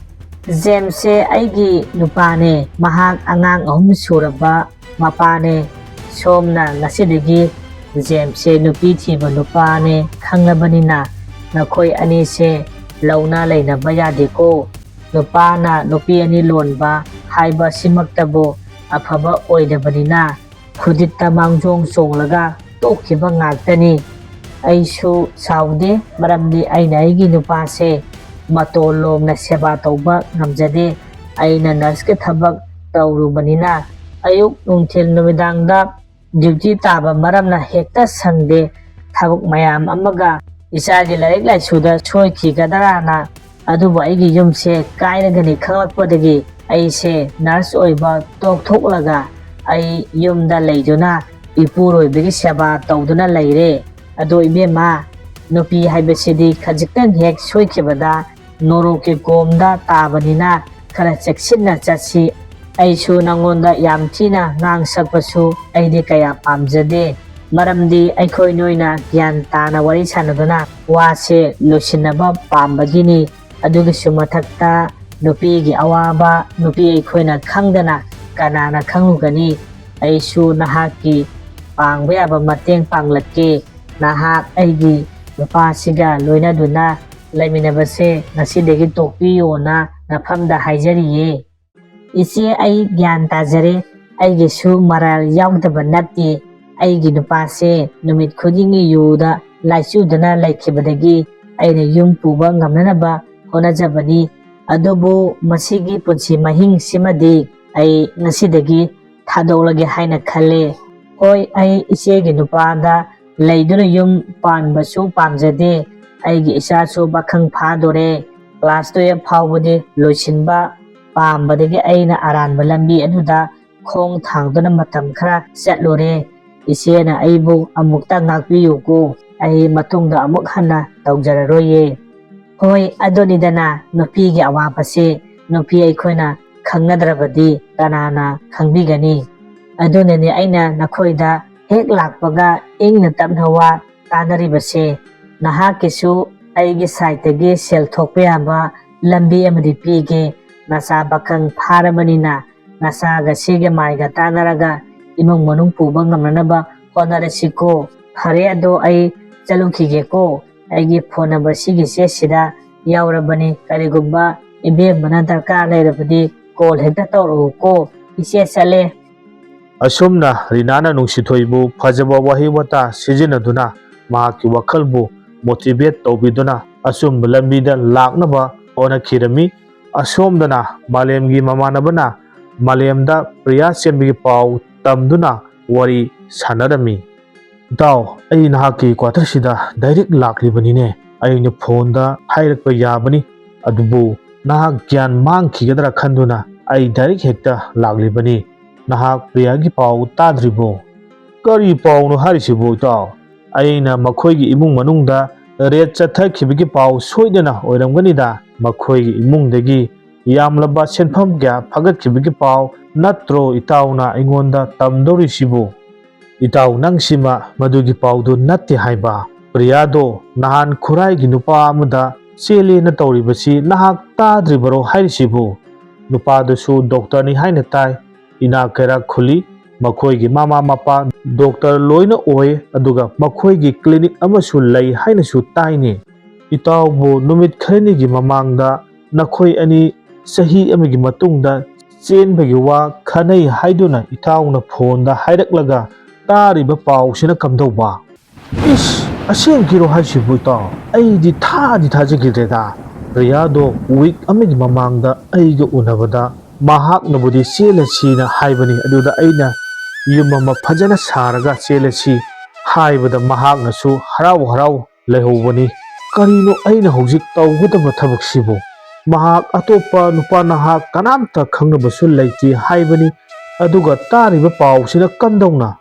ꯖꯦꯝꯁꯁꯦ ꯑꯩꯒꯤ ꯅꯨꯄꯥꯅꯦ꯫ ꯃꯍꯥꯛ ꯑꯉꯥꯡ ꯑꯍꯨꯝ ꯁꯨꯔꯕ ꯃꯄꯥꯅꯦ꯫ ꯁꯣꯝꯅ ꯉꯁꯤꯗꯒꯤ ꯖꯦꯝꯁꯁꯦ ꯅꯨꯄꯤ ꯊꯤꯕ ꯅꯨꯄꯥꯅꯦ ꯈꯪꯂꯕꯅꯤꯅ ꯅꯈꯣꯏ ꯑꯅꯤꯁꯦ ꯂꯧꯅ ꯂꯩꯅꯕ ꯌꯥꯗꯦꯀꯣ꯫ ꯅꯨꯄꯥꯅ ꯅꯨꯄꯤ ꯑꯅꯤ ꯂꯣꯟꯕ ꯍꯥꯏꯕ ꯑꯁꯤꯃꯛꯇꯕꯨ ꯑꯐꯕ ꯑꯣꯏꯗꯕꯅꯤꯅ ꯈꯨꯗꯤꯠꯇ ꯃꯥꯡꯖꯣꯡ ꯆꯣꯡꯂꯒ ꯇꯣꯛꯈꯤꯕ ꯉꯥꯛꯇꯅꯤ꯫ ꯑꯩꯁꯨ ꯁꯥꯎꯗꯦ, ꯃꯔꯝꯗꯤ ꯑꯩꯅ ꯑꯩꯒꯤ ꯅꯨꯄꯥꯁꯦ ꯃꯇꯣꯟ ꯂꯣꯝꯅ ꯁꯦꯕꯥ ꯇꯧꯕ ꯉꯝꯖꯗꯦ꯫ ꯑꯩꯅ ꯅꯔꯁꯀꯤ ꯊꯕꯛ ꯇꯧꯔꯨꯕꯅꯤꯅ ꯑꯌꯨꯛ, ꯅꯨꯡꯊꯤꯜ, ꯅꯨꯃꯤꯗꯥꯡꯗ ꯗ꯭ꯌꯨꯇꯤ ꯇꯥꯕ ꯃꯔꯝꯅ ꯍꯦꯛꯇ ꯁꯪꯗꯦ꯫ ꯊꯕꯛ ꯃꯌꯥꯝ ꯑꯃꯒ ꯏꯆꯥꯒꯤ ꯂꯥꯏꯔꯤꯛ ꯂꯥꯏꯁꯨꯗ ꯁꯣꯏꯈꯤꯒꯗ꯭ꯔꯥꯅ꯫ ꯑꯗꯨꯕꯨ ꯑꯩꯒꯤ ꯌꯨꯝꯁꯦ ꯀꯥꯏꯔꯒꯅꯤ ꯈꯪꯂꯛꯄꯗꯒꯤ ꯑꯩꯁꯦ ꯅꯔꯁ ꯑꯣꯏꯕ ꯇꯣꯛꯊꯣꯛꯂꯒ ꯑꯩ ꯌꯨꯝꯗ ꯂꯩꯗꯨꯅ ꯏꯄꯨꯔꯣꯏꯕꯒꯤ ꯁꯦꯕꯥ ꯇꯧꯗꯨꯅ ꯂꯩꯔꯦ꯫ ꯑꯗꯣ ꯏꯕꯦꯝꯃ, ꯅꯨꯄꯤ ꯍꯥꯏꯕꯁꯤꯗꯤ ꯈꯖꯤꯛꯇꯪ ꯍꯦꯛ ꯁꯣꯏꯈꯤꯕꯗ ꯅꯣꯔꯣꯛꯀꯤ ꯀꯣꯝꯗ ꯇꯥꯕꯅꯤꯅ ꯈꯔ ꯆꯦꯛꯁꯤꯟꯅ ꯆꯠꯁꯤ꯫ ꯑꯩꯁꯨ ꯅꯪꯉꯣꯟꯗ ꯌꯥꯝ ꯊꯤꯅ ꯉꯥꯡ ꯁꯛꯄꯁꯨ ꯑꯩꯗꯤ ꯀꯌꯥ ꯄꯥꯝꯖꯗꯦ, ꯃꯔꯝꯗꯤ ꯑꯩꯈꯣꯏ ꯅꯣꯏꯅ ꯒ꯭ꯌꯥꯟ ꯇꯥꯅ ꯋꯥꯔꯤ ꯁꯥꯟꯅꯗꯨꯅ ꯋꯥꯁꯦ ꯂꯣꯏꯁꯤꯟꯅꯕ ꯄꯥꯝꯕꯒꯤꯅꯤ꯫ ꯑꯗꯨꯒꯤꯁꯨ ꯃꯊꯛꯇ ꯅꯨꯄꯤꯒꯤ ꯑꯋꯥꯕ ꯅꯨꯄꯤ ꯑꯩꯈꯣꯏꯅ ꯈꯪꯗꯅ ꯀꯅꯥꯅ ꯈꯪꯂꯨꯒꯅꯤ? ꯑꯩꯁꯨ ꯅꯍꯥꯛꯀꯤ ꯄꯥꯡꯕ ꯌꯥꯕ ꯃꯇꯦꯡ ꯄꯥꯡꯂꯛꯀꯦ꯫ ꯅꯍꯥꯛ ꯑꯩꯒꯤ ꯅꯨꯄꯥꯁꯤꯒ ꯂꯣꯏꯅꯗꯨꯅ ꯂꯩꯃꯤꯟꯅꯕꯁꯦ ꯉꯁꯤꯗꯒꯤ ꯇꯣꯛꯄꯤꯌꯣꯅ ꯅꯐꯝꯗ ꯍꯥꯏꯖꯔꯤꯌꯦ꯫ "ꯏꯆꯦ, ꯑꯩ ꯒ꯭ꯌꯥꯟ ꯇꯥꯖꯔꯦ꯫ ꯑꯩꯒꯤꯁꯨ ꯃꯔꯥꯜ ꯌꯥꯎꯗꯕ ꯅꯠꯇꯦ꯫ ꯑꯩꯒꯤ ꯅꯨꯄꯥꯁꯦ ꯅꯨꯃꯤꯠ ꯈꯨꯗꯤꯡꯒꯤ ꯌꯨꯗ ꯂꯥꯏꯆꯨꯗꯨꯅ ꯂꯩꯈꯤꯕꯗꯒꯤ ꯑꯩꯅ ꯌꯨꯝ ꯄꯨꯕ ꯉꯝꯅꯅꯕ ꯍꯣꯠꯅꯖꯕꯅꯤ꯫ ꯑꯗꯨꯕꯨ ꯃꯁꯤꯒꯤ ꯄꯨꯟꯁꯤ ꯃꯍꯤꯡꯁꯤꯃꯗꯤ ꯑꯩ ꯉꯁꯤꯗꯒꯤ ꯊꯥꯗꯣꯛꯂꯒꯦ ꯍꯥꯏꯅ ꯈꯜꯂꯦ꯫ ꯍꯣꯏ, ꯑꯩ ꯏꯆꯦꯒꯤ ꯅꯨꯄꯥꯗ ꯂꯩꯗꯨꯅ ꯌꯨꯝ ꯄꯥꯟꯕꯁꯨ ꯄꯥꯝꯖꯗꯦ꯫ ꯑꯩꯒꯤ ꯏꯆꯥꯁꯨ ꯄꯥꯈꯪ ꯐꯥꯗꯣꯔꯦ꯫ ꯀ꯭ꯂꯥꯁ ꯇꯨꯌꯦꯜꯐ ꯐꯥꯎꯕꯗꯤ ꯂꯣꯏꯁꯤꯟꯕ ꯄꯥꯝꯕꯗꯒꯤ ꯑꯩꯅ ꯑꯔꯥꯟꯕ ꯂꯝꯕꯤ ꯑꯗꯨꯗ ꯈꯣꯡ ꯊꯥꯡꯗꯨꯅ ꯃꯇꯝ ꯈꯔ ꯆꯠꯂꯨꯔꯦ꯫ ꯏꯆꯦꯅ ꯑꯩꯕꯨ ꯑꯃꯨꯛꯇ ꯉꯥꯛꯄꯤꯌꯨꯀꯣ꯫ ꯑꯩ ꯃꯇꯨꯡꯗ ꯑꯃꯨꯛ ꯍꯟꯅ ꯇꯧꯖꯔꯔꯣꯏꯌꯦ"꯫ ꯍꯣꯏ, ꯑꯗꯨꯅꯤꯗꯅ ꯅꯨꯄꯤꯒꯤ ꯑꯋꯥꯕꯁꯦ꯫ ꯅꯨꯄꯤ ꯑꯩꯈꯣꯏꯅ ꯈꯪꯅꯗ꯭ꯔꯕꯗꯤ ꯀꯅꯥꯅ ꯈꯪꯕꯤꯒꯅꯤ? ꯑꯗꯨꯅꯅꯦ ꯑꯩꯅ ꯅꯈꯣꯏꯗ ꯍꯦꯛ ꯂꯥꯛꯄꯒ ꯏꯪꯅ ꯇꯞꯅ ꯋꯥ ꯇꯥꯅꯔꯤꯕꯁꯦ꯫ ꯅꯍꯥꯛꯀꯤꯁꯨ ꯑꯩꯒꯤ ꯁꯥꯏꯠꯇꯒꯤ ꯁꯦꯜ ꯊꯣꯛꯄ ꯌꯥꯕ ꯂꯝꯕꯤ ꯑꯃꯗꯤ ꯄꯤꯒꯦ꯫ ꯅꯆꯥ ꯄꯥꯈꯪ ꯐꯥꯔꯕꯅꯤꯅ ꯅꯆꯥꯒ ꯁꯤꯒ ꯃꯥꯏꯒ ꯇꯥꯟꯅꯔꯒ ꯏꯃꯨꯡ ꯃꯅꯨꯡ ꯄꯨꯕ ꯉꯝꯅꯅꯕ ꯍꯣꯠꯅꯔꯁꯤꯀꯣ꯫ ꯐꯔꯦ, ꯑꯗꯣ ꯑꯩ ꯆꯠꯂꯨꯈꯤꯒꯦꯀꯣ꯫ ꯑꯩꯒꯤ ꯐꯣꯟ ꯅꯝꯕꯔ ꯁꯤꯒꯤ ꯆꯦꯁꯤꯗ ꯌꯥꯎꯔꯕꯅꯤ꯫ ꯀꯔꯤꯒꯨꯝꯕ ꯏꯕꯦꯝꯃꯅ ꯗꯔꯀꯥꯔ ꯂꯩꯔꯕꯗꯤ ꯀꯣꯜ ꯍꯦꯛꯇ ꯇꯧꯔꯛꯎꯀꯣ꯫ ꯏꯆꯦ ꯆꯠꯂꯦ꯫ ꯑꯁꯨꯝꯅ ꯔꯤꯅꯥꯅ ꯅꯨꯡꯁꯤꯊꯣꯏꯕꯨ ꯐꯖꯕ ꯋꯥꯍꯩ ꯋꯥꯇꯥ ꯁꯤꯖꯤꯟꯅꯗꯨꯅ ꯃꯍꯥꯛꯀꯤ ꯋꯥꯈꯜꯕꯨ ꯃꯣꯇꯤꯚꯦꯠ ꯇꯧꯕꯤꯗꯨꯅ ꯑꯆꯨꯝꯕ ꯂꯝꯕꯤꯗ ꯂꯥꯛꯅꯕ ꯍꯣꯠꯅꯈꯤꯔꯝꯃꯤ꯫ ꯑꯁꯣꯝꯗꯅ ꯃꯥꯂꯦꯝꯒꯤ ꯃꯃꯥꯟꯅꯕꯅ ꯃꯥꯂꯦꯝꯗ ꯄ꯭ꯔꯤꯌꯥ ꯆꯦꯟꯕꯒꯤ ꯄꯥꯎ ꯇꯝꯗꯨꯅ ꯋꯥꯔꯤ ꯁꯥꯟꯅꯔꯝꯃꯤ꯫ "ꯏꯇꯥꯎ, ꯑꯩ ꯅꯍꯥꯛꯀꯤ ꯀ꯭ꯋꯥꯇꯔꯁꯤꯗ ꯗꯥꯏꯔꯦꯛ ꯂꯥꯛꯂꯤꯕꯅꯤꯅꯦ꯫ ꯑꯩꯅ ꯐꯣꯟꯗ ꯍꯥꯏꯔꯛꯄ ꯌꯥꯕꯅꯤ, ꯑꯗꯨꯕꯨ ꯅꯍꯥꯛ ꯒ꯭ꯌꯥꯟ ꯃꯥꯡꯈꯤꯒꯗ꯭ꯔꯥ ꯈꯟꯗꯨꯅ ꯑꯩ ꯗꯥꯏꯔꯦꯛ ꯍꯦꯛꯇ ꯂꯥꯛꯂꯤꯕꯅꯤ꯫ ꯅꯍꯥꯛ ꯄ꯭ꯔꯤꯌꯥꯒꯤ ꯄꯥꯎ ꯇꯥꯗ꯭ꯔꯤꯕꯣ?" "ꯀꯔꯤ ꯄꯥꯎꯅꯣ ꯍꯥꯏꯔꯤꯁꯤꯕꯨ, ꯏꯇꯥꯎ? ꯑꯩꯅ ꯃꯈꯣꯏꯒꯤ ꯏꯃꯨꯡ ꯃꯅꯨꯡꯗ ꯔꯦꯠ ꯆꯠꯊꯈꯤꯕꯒꯤ ꯄꯥꯎ ꯁꯣꯏꯗꯅ ꯑꯣꯏꯔꯝꯒꯅꯤꯗ꯫ ꯃꯈꯣꯏꯒꯤ ꯏꯃꯨꯡꯗꯒꯤ ꯌꯥꯝꯂꯕ ꯁꯦꯟꯐꯝ ꯀꯌꯥ ꯐꯒꯠꯈꯤꯕꯒꯤ ꯄꯥꯎ ꯅꯠꯇ꯭ꯔꯣ ꯏꯇꯥꯎꯅ ꯑꯩꯉꯣꯟꯗ ꯇꯝꯗꯧꯔꯤꯁꯤꯕꯨ?" "ꯏꯇꯥꯎ, ꯅꯪꯁꯤꯃ ꯃꯗꯨꯒꯤ ꯄꯥꯎꯗꯨ ꯅꯠꯇꯦ ꯍꯥꯏꯕ꯫ ꯄ꯭ꯔꯤꯌꯥꯗꯣ ꯅꯍꯥꯟ ꯈꯨꯔꯥꯏꯒꯤ ꯅꯨꯄꯥ ꯑꯃꯗ ꯆꯦꯜꯂꯦꯅ ꯇꯧꯔꯤꯕꯁꯤ ꯅꯍꯥꯛ ꯇꯥꯗ꯭ꯔꯤꯕꯔꯣ ꯍꯥꯏꯔꯤꯁꯤꯕꯨ? ꯅꯨꯄꯥꯗꯨꯁꯨ ꯗꯣꯛꯇꯔꯅꯤ ꯍꯥꯏꯅ ꯇꯥꯏ꯫ ꯏꯅꯥꯛ ꯀꯩꯔꯥꯛ ꯈꯨꯜꯂꯤ꯫ ꯃꯈꯣꯏꯒꯤ ꯃꯃꯥ ꯃꯄꯥ ꯗꯣꯛꯇꯔ ꯂꯣꯏꯅ ꯑꯣꯏ, ꯑꯗꯨꯒ ꯃꯈꯣꯏꯒꯤ ꯀ꯭ꯂꯤꯅꯤꯛ ꯑꯃꯁꯨ ꯂꯩ ꯍꯥꯏꯅꯁꯨ ꯇꯥꯏꯅꯦ꯫ ꯏꯇꯥꯎꯕꯨ ꯅꯨꯃꯤꯠ ꯈꯔꯅꯤꯒꯤ ꯃꯃꯥꯡꯗ ꯅꯈꯣꯏ ꯑꯅꯤ ꯆꯍꯤ ꯑꯃꯒꯤ ꯃꯇꯨꯡꯗ ꯆꯦꯟꯕꯒꯤ ꯋꯥ ꯈꯟꯅꯩ ꯍꯥꯏꯗꯨꯅ ꯏꯇꯥꯎꯅ ꯐꯣꯟꯗ ꯍꯥꯏꯔꯛꯂꯒ ꯇꯥꯔꯤꯕ ꯄꯥꯎꯁꯤꯅ ꯀꯝꯗꯧꯕ? ꯏꯁ, ꯑꯁꯦꯡꯀꯤꯔꯣ ꯍꯥꯏꯁꯤꯕꯨ ꯏꯇꯥꯎ? ꯑꯩꯗꯤ ꯊꯥꯗꯤ ꯊꯥꯖꯈꯤꯗ꯭ꯔꯦꯗ꯫ ꯄ꯭ꯔꯤꯌꯥꯗꯣ ꯋꯤꯛ ꯑꯃꯒꯤ ꯃꯃꯥꯡꯗ ꯑꯩꯒ ꯎꯅꯕꯗ ꯃꯍꯥꯛꯅꯕꯨꯗꯤ ꯆꯦꯜꯂꯁꯤꯅ ꯍꯥꯏꯕꯅꯤ, ꯑꯗꯨꯗ ꯑꯩꯅ ꯌꯨꯝ ꯑꯃ ꯐꯖꯅ ꯁꯥꯔꯒ ꯆꯦꯜꯂꯁꯤ ꯍꯥꯏꯕꯗ ꯃꯍꯥꯛꯅꯁꯨ ꯍꯔꯥꯎ ꯍꯔꯥꯎ ꯂꯩꯍꯧꯕꯅꯤ꯫ ꯀꯔꯤꯅꯣ ꯑꯩꯅ ꯍꯧꯖꯤꯛ ꯇꯧꯒꯗꯕ ꯊꯕꯛꯁꯤꯕꯨ? ꯃꯍꯥꯛ ꯑꯇꯣꯞꯄ ꯅꯨꯄꯥ ꯅꯍꯥ ꯀꯅꯥꯝꯇ ꯈꯪꯅꯕꯁꯨ ꯂꯩꯇꯦ ꯍꯥꯏꯕꯅꯤ꯫ ꯑꯗꯨꯒ ꯇꯥꯔꯤꯕ ꯄꯥꯎꯁꯤꯅ ꯀꯝꯗꯧꯅ?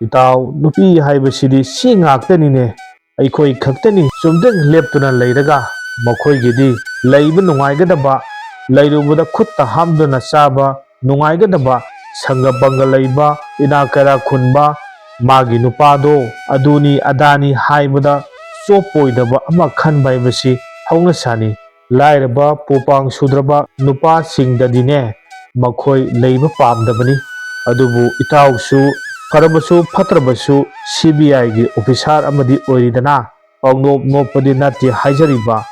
ꯏꯇꯥꯎ, ꯅꯨꯄꯤ ꯍꯥꯏꯕꯁꯤꯗꯤ ꯁꯤ ꯉꯥꯛꯇꯅꯤꯅꯦ꯫ ꯑꯩꯈꯣꯏ ꯈꯛꯇꯅꯤ ꯆꯨꯝꯗ꯭ꯔꯤꯡ ꯂꯦꯞꯇꯨꯅ ꯂꯩꯔꯒ ꯃꯈꯣꯏꯒꯤꯗꯤ ꯂꯩꯕ ꯅꯨꯡꯉꯥꯏꯒꯗꯕ, ꯂꯩꯔꯨꯕꯗ ꯈꯨꯠꯇ ꯍꯥꯝꯗꯨꯅ ꯆꯥꯕ ꯅꯨꯡꯉꯥꯏꯒꯗꯕ, ꯁꯪꯒ ꯄꯪꯒ ꯂꯩꯕ, ꯏꯅꯥꯛ ꯀꯩꯔꯥꯛ ꯈꯨꯟꯕ, ꯃꯥꯒꯤ ꯅꯨꯄꯥꯗꯣ ꯑꯗꯨꯅꯤ ꯑꯗꯥꯅꯤ ꯍꯥꯏꯕꯗ ꯆꯣꯞꯄꯣꯏꯗꯕ ꯑꯃ ꯈꯟꯕ ꯍꯥꯏꯕꯁꯤ ꯍꯧꯅꯁꯥꯅꯤ꯫ ꯂꯥꯏꯔꯕ, ꯄꯣꯄꯥꯡ ꯁꯨꯗ꯭ꯔꯕ ꯅꯨꯄꯥꯁꯤꯡꯗꯗꯤꯅꯦ, ꯃꯈꯣꯏ ꯂꯩꯕ ꯄꯥꯝꯗꯕꯅꯤ꯫ ꯑꯗꯨꯕꯨ ꯏꯇꯥꯎꯁꯨ ꯐꯔꯕꯁꯨ ꯐꯠꯇ꯭ꯔꯕꯁꯨ ꯁꯤ ꯕꯤ ꯑꯥꯏꯒꯤ ꯑꯣꯐꯤꯁꯥꯔ ꯑꯃꯗꯤ ꯑꯣꯏꯔꯤꯗꯅ, ꯄꯪꯅꯣꯞ ꯅꯣꯞꯄꯗꯤ ꯅꯠꯇꯦ ꯍꯥꯏꯖꯔꯤꯕ,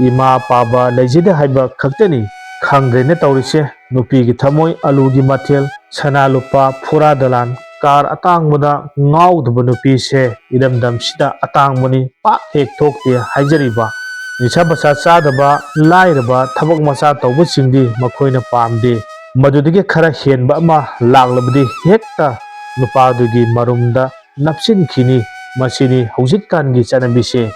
ꯏꯃꯥ ꯄꯥꯕ ꯂꯩꯖꯗꯦ ꯍꯥꯏꯕ ꯈꯛꯇꯅꯤ꯫ ꯈꯪꯗ꯭ꯔꯦꯅꯦ ꯇꯧꯔꯤꯁꯦ, ꯅꯨꯄꯤꯒꯤ ꯊꯃꯣꯏ ꯑꯂꯨꯒꯤ ꯃꯊꯦꯜ, ꯁꯅꯥ ꯂꯨꯄꯥ ꯐꯨꯔꯥ ꯗꯂꯥꯟ, ꯀꯥꯔ ꯑꯇꯥꯡꯕꯗ ꯉꯥꯎꯗꯕ ꯅꯨꯄꯤꯁꯦ ꯏꯔꯝꯗꯝꯁꯤꯗ ꯑꯇꯥꯡꯕꯅꯤ, ꯄꯥꯛ ꯍꯦꯛ ꯊꯣꯛꯇꯦ ꯍꯥꯏꯖꯔꯤꯕ꯫ ꯅꯤꯁꯥ ꯄꯁꯥ ꯆꯥꯗꯕ, ꯂꯥꯏꯔꯕ, ꯊꯕꯛ ꯃꯆꯥ ꯇꯧꯕꯁꯤꯡꯗꯤ ꯃꯈꯣꯏꯅ ꯄꯥꯝꯗꯦ꯫ ꯃꯗꯨꯗꯒꯤ ꯈꯔ ꯍꯦꯟꯕ ꯑꯃ ꯂꯥꯛꯂꯕꯗꯤ ꯍꯦꯛꯇ ꯅꯨꯄꯥꯗꯨꯒꯤ ꯃꯔꯨꯝꯗ ꯅꯞꯁꯤꯟꯈꯤꯅꯤ꯫ ꯃꯁꯤꯅꯤ ꯍꯧꯖꯤꯛꯀꯥꯟꯒꯤ ꯆꯠꯅꯕꯤꯁꯦ꯫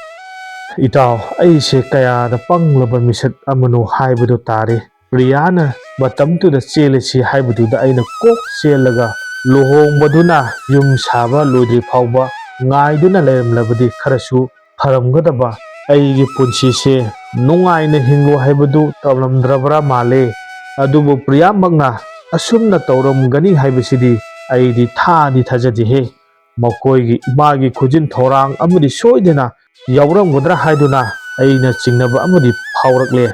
ꯏꯇꯥꯎ, ꯑꯩꯁꯦ ꯀꯌꯥꯗ ꯄꯪꯂꯕ ꯃꯤꯁꯛ ꯑꯃꯅꯣ ꯍꯥꯏꯕꯗꯨ ꯇꯥꯔꯦ꯫ ꯄ꯭ꯔꯤꯌꯥꯅ ꯃꯇꯝꯗꯨꯗ ꯆꯦꯜꯂꯁꯤ ꯍꯥꯏꯕꯗꯨꯗ ꯑꯩꯅ ꯀꯣꯛ ꯆꯦꯜꯂꯒ ꯂꯨꯍꯣꯡꯕꯗꯨꯅ ꯌꯨꯝ ꯁꯥꯕ ꯂꯣꯏꯗ꯭ꯔꯤ ꯐꯥꯎꯕ ꯉꯥꯏꯗꯨꯅ ꯂꯩꯔꯝꯂꯕꯗꯤ ꯈꯔꯁꯨ ꯐꯔꯝꯒꯗꯕ꯫ ꯑꯩꯒꯤ ꯄꯨꯟꯁꯤꯁꯦ ꯅꯨꯡꯉꯥꯏꯅ ꯍꯤꯡꯂꯣ ꯍꯥꯏꯕꯗꯨ ꯇꯝꯂꯝꯗ꯭ꯔꯕ꯭ꯔꯥ ꯃꯥꯜꯂꯦ꯫ ꯑꯗꯨꯕꯨ ꯄ꯭ꯔꯤꯌꯥꯃꯛꯅ ꯑꯁꯨꯝꯅ ꯇꯧꯔꯝꯒꯅꯤ ꯍꯥꯏꯕꯁꯤꯗꯤ ꯑꯩꯗꯤ ꯊꯥꯗꯤ ꯊꯥꯖꯗꯦꯍꯦ꯫ ꯃꯈꯣꯏꯒꯤ ꯏꯃꯥꯒꯤ ꯈꯨꯖꯤꯟ ꯊꯧꯔꯥꯡ ꯑꯃꯗꯤ ꯁꯣꯏꯗꯅ ꯌꯥꯎꯔꯝꯒꯗ꯭ꯔꯥ ꯍꯥꯏꯗꯨꯅ ꯑꯩꯅ ꯆꯤꯡꯅꯕ ꯑꯃꯗꯤ ꯐꯥꯎꯔꯛꯂꯦ꯫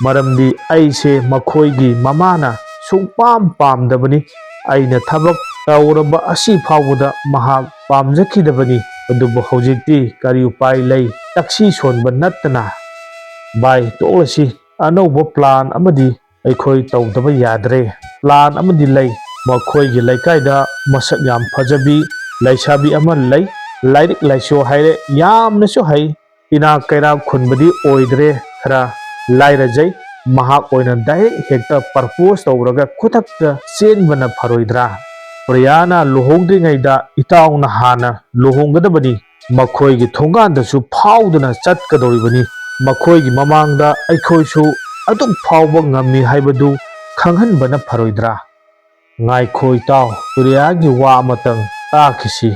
ꯃꯔꯝꯗꯤ ꯑꯩꯁꯦ ꯃꯈꯣꯏꯒꯤ ꯃꯃꯥꯅ ꯁꯨꯡꯄꯥꯝ ꯄꯥꯝꯗꯕꯅꯤ꯫ ꯑꯩꯅ ꯊꯕꯛ ꯇꯧꯔꯕ ꯑꯁꯤ ꯐꯥꯎꯕꯗ ꯃꯍꯥꯛ ꯄꯥꯝꯖꯈꯤꯗꯕꯅꯤ꯫ ꯑꯗꯨꯕꯨ ꯍꯧꯖꯤꯛꯇꯤ ꯀꯔꯤ ꯎꯄꯥꯏ ꯂꯩ? ꯇꯛꯁꯤ ꯁꯣꯟꯕ ꯅꯠꯇꯅ꯫ ꯚꯥꯏ, ꯇꯣꯛꯂꯁꯤ꯫ ꯑꯅꯧꯕ ꯄ꯭ꯂꯥꯟ ꯑꯃꯗꯤ ꯑꯩꯈꯣꯏ ꯇꯧꯗꯕ ꯌꯥꯗ꯭ꯔꯦ꯫ ꯄ꯭ꯂꯥꯟ ꯑꯃꯗꯤ ꯂꯩ꯫ ꯃꯈꯣꯏꯒꯤ ꯂꯩꯀꯥꯏꯗ ꯃꯁꯛ ꯌꯥꯝ ꯐꯖꯕꯤ ꯂꯩꯁꯥꯕꯤ ꯑꯃ ꯂꯩ꯫ ꯂꯥꯏꯔꯤꯛ ꯂꯥꯏꯁꯨ ꯍꯥꯏꯔꯦ, ꯌꯥꯝꯅꯁꯨ ꯍꯩ꯫ ꯏꯅꯥꯛ ꯀꯩꯔꯥꯛ ꯈꯨꯟꯕꯗꯤ ꯑꯣꯏꯗ꯭ꯔꯦ, ꯈꯔ ꯂꯥꯏꯔꯖꯩ꯫ ꯃꯍꯥꯛ ꯑꯣꯏꯅ ꯗꯥꯏꯔꯦꯛ ꯍꯦꯛꯇ ꯄ꯭ꯔꯄꯣꯁ ꯇꯧꯔꯒ ꯈꯨꯗꯛꯇ ꯆꯦꯟꯕꯅ ꯐꯔꯣꯏꯗ꯭ꯔꯥ? ꯄ꯭ꯔꯤꯌꯥꯅ ꯂꯨꯍꯣꯡꯗ꯭ꯔꯤꯉꯩꯗ ꯏꯇꯥꯎꯅ ꯍꯥꯟꯅ ꯂꯨꯍꯣꯡꯒꯗꯕꯅꯤ꯫ ꯃꯈꯣꯏꯒꯤ ꯊꯣꯡꯒꯥꯟꯗꯁꯨ ꯐꯥꯎꯗꯨꯅ ꯆꯠꯀꯗꯧꯔꯤꯕꯅꯤ꯫ ꯃꯈꯣꯏꯒꯤ ꯃꯃꯥꯡꯗ ꯑꯩꯈꯣꯏꯁꯨ ꯑꯗꯨꯛ ꯐꯥꯎꯕ ꯉꯝꯃꯤ ꯍꯥꯏꯕꯗꯨ ꯈꯪꯍꯟꯕꯅ ꯐꯔꯣꯏꯗ꯭ꯔꯥ? ꯉꯥꯏꯈꯣ ꯏꯇꯥꯎ, ꯄ꯭ꯔꯤꯌꯥꯒꯤ ꯋꯥ ꯑꯃꯇꯪ ꯇꯥꯈꯤꯁꯤ꯫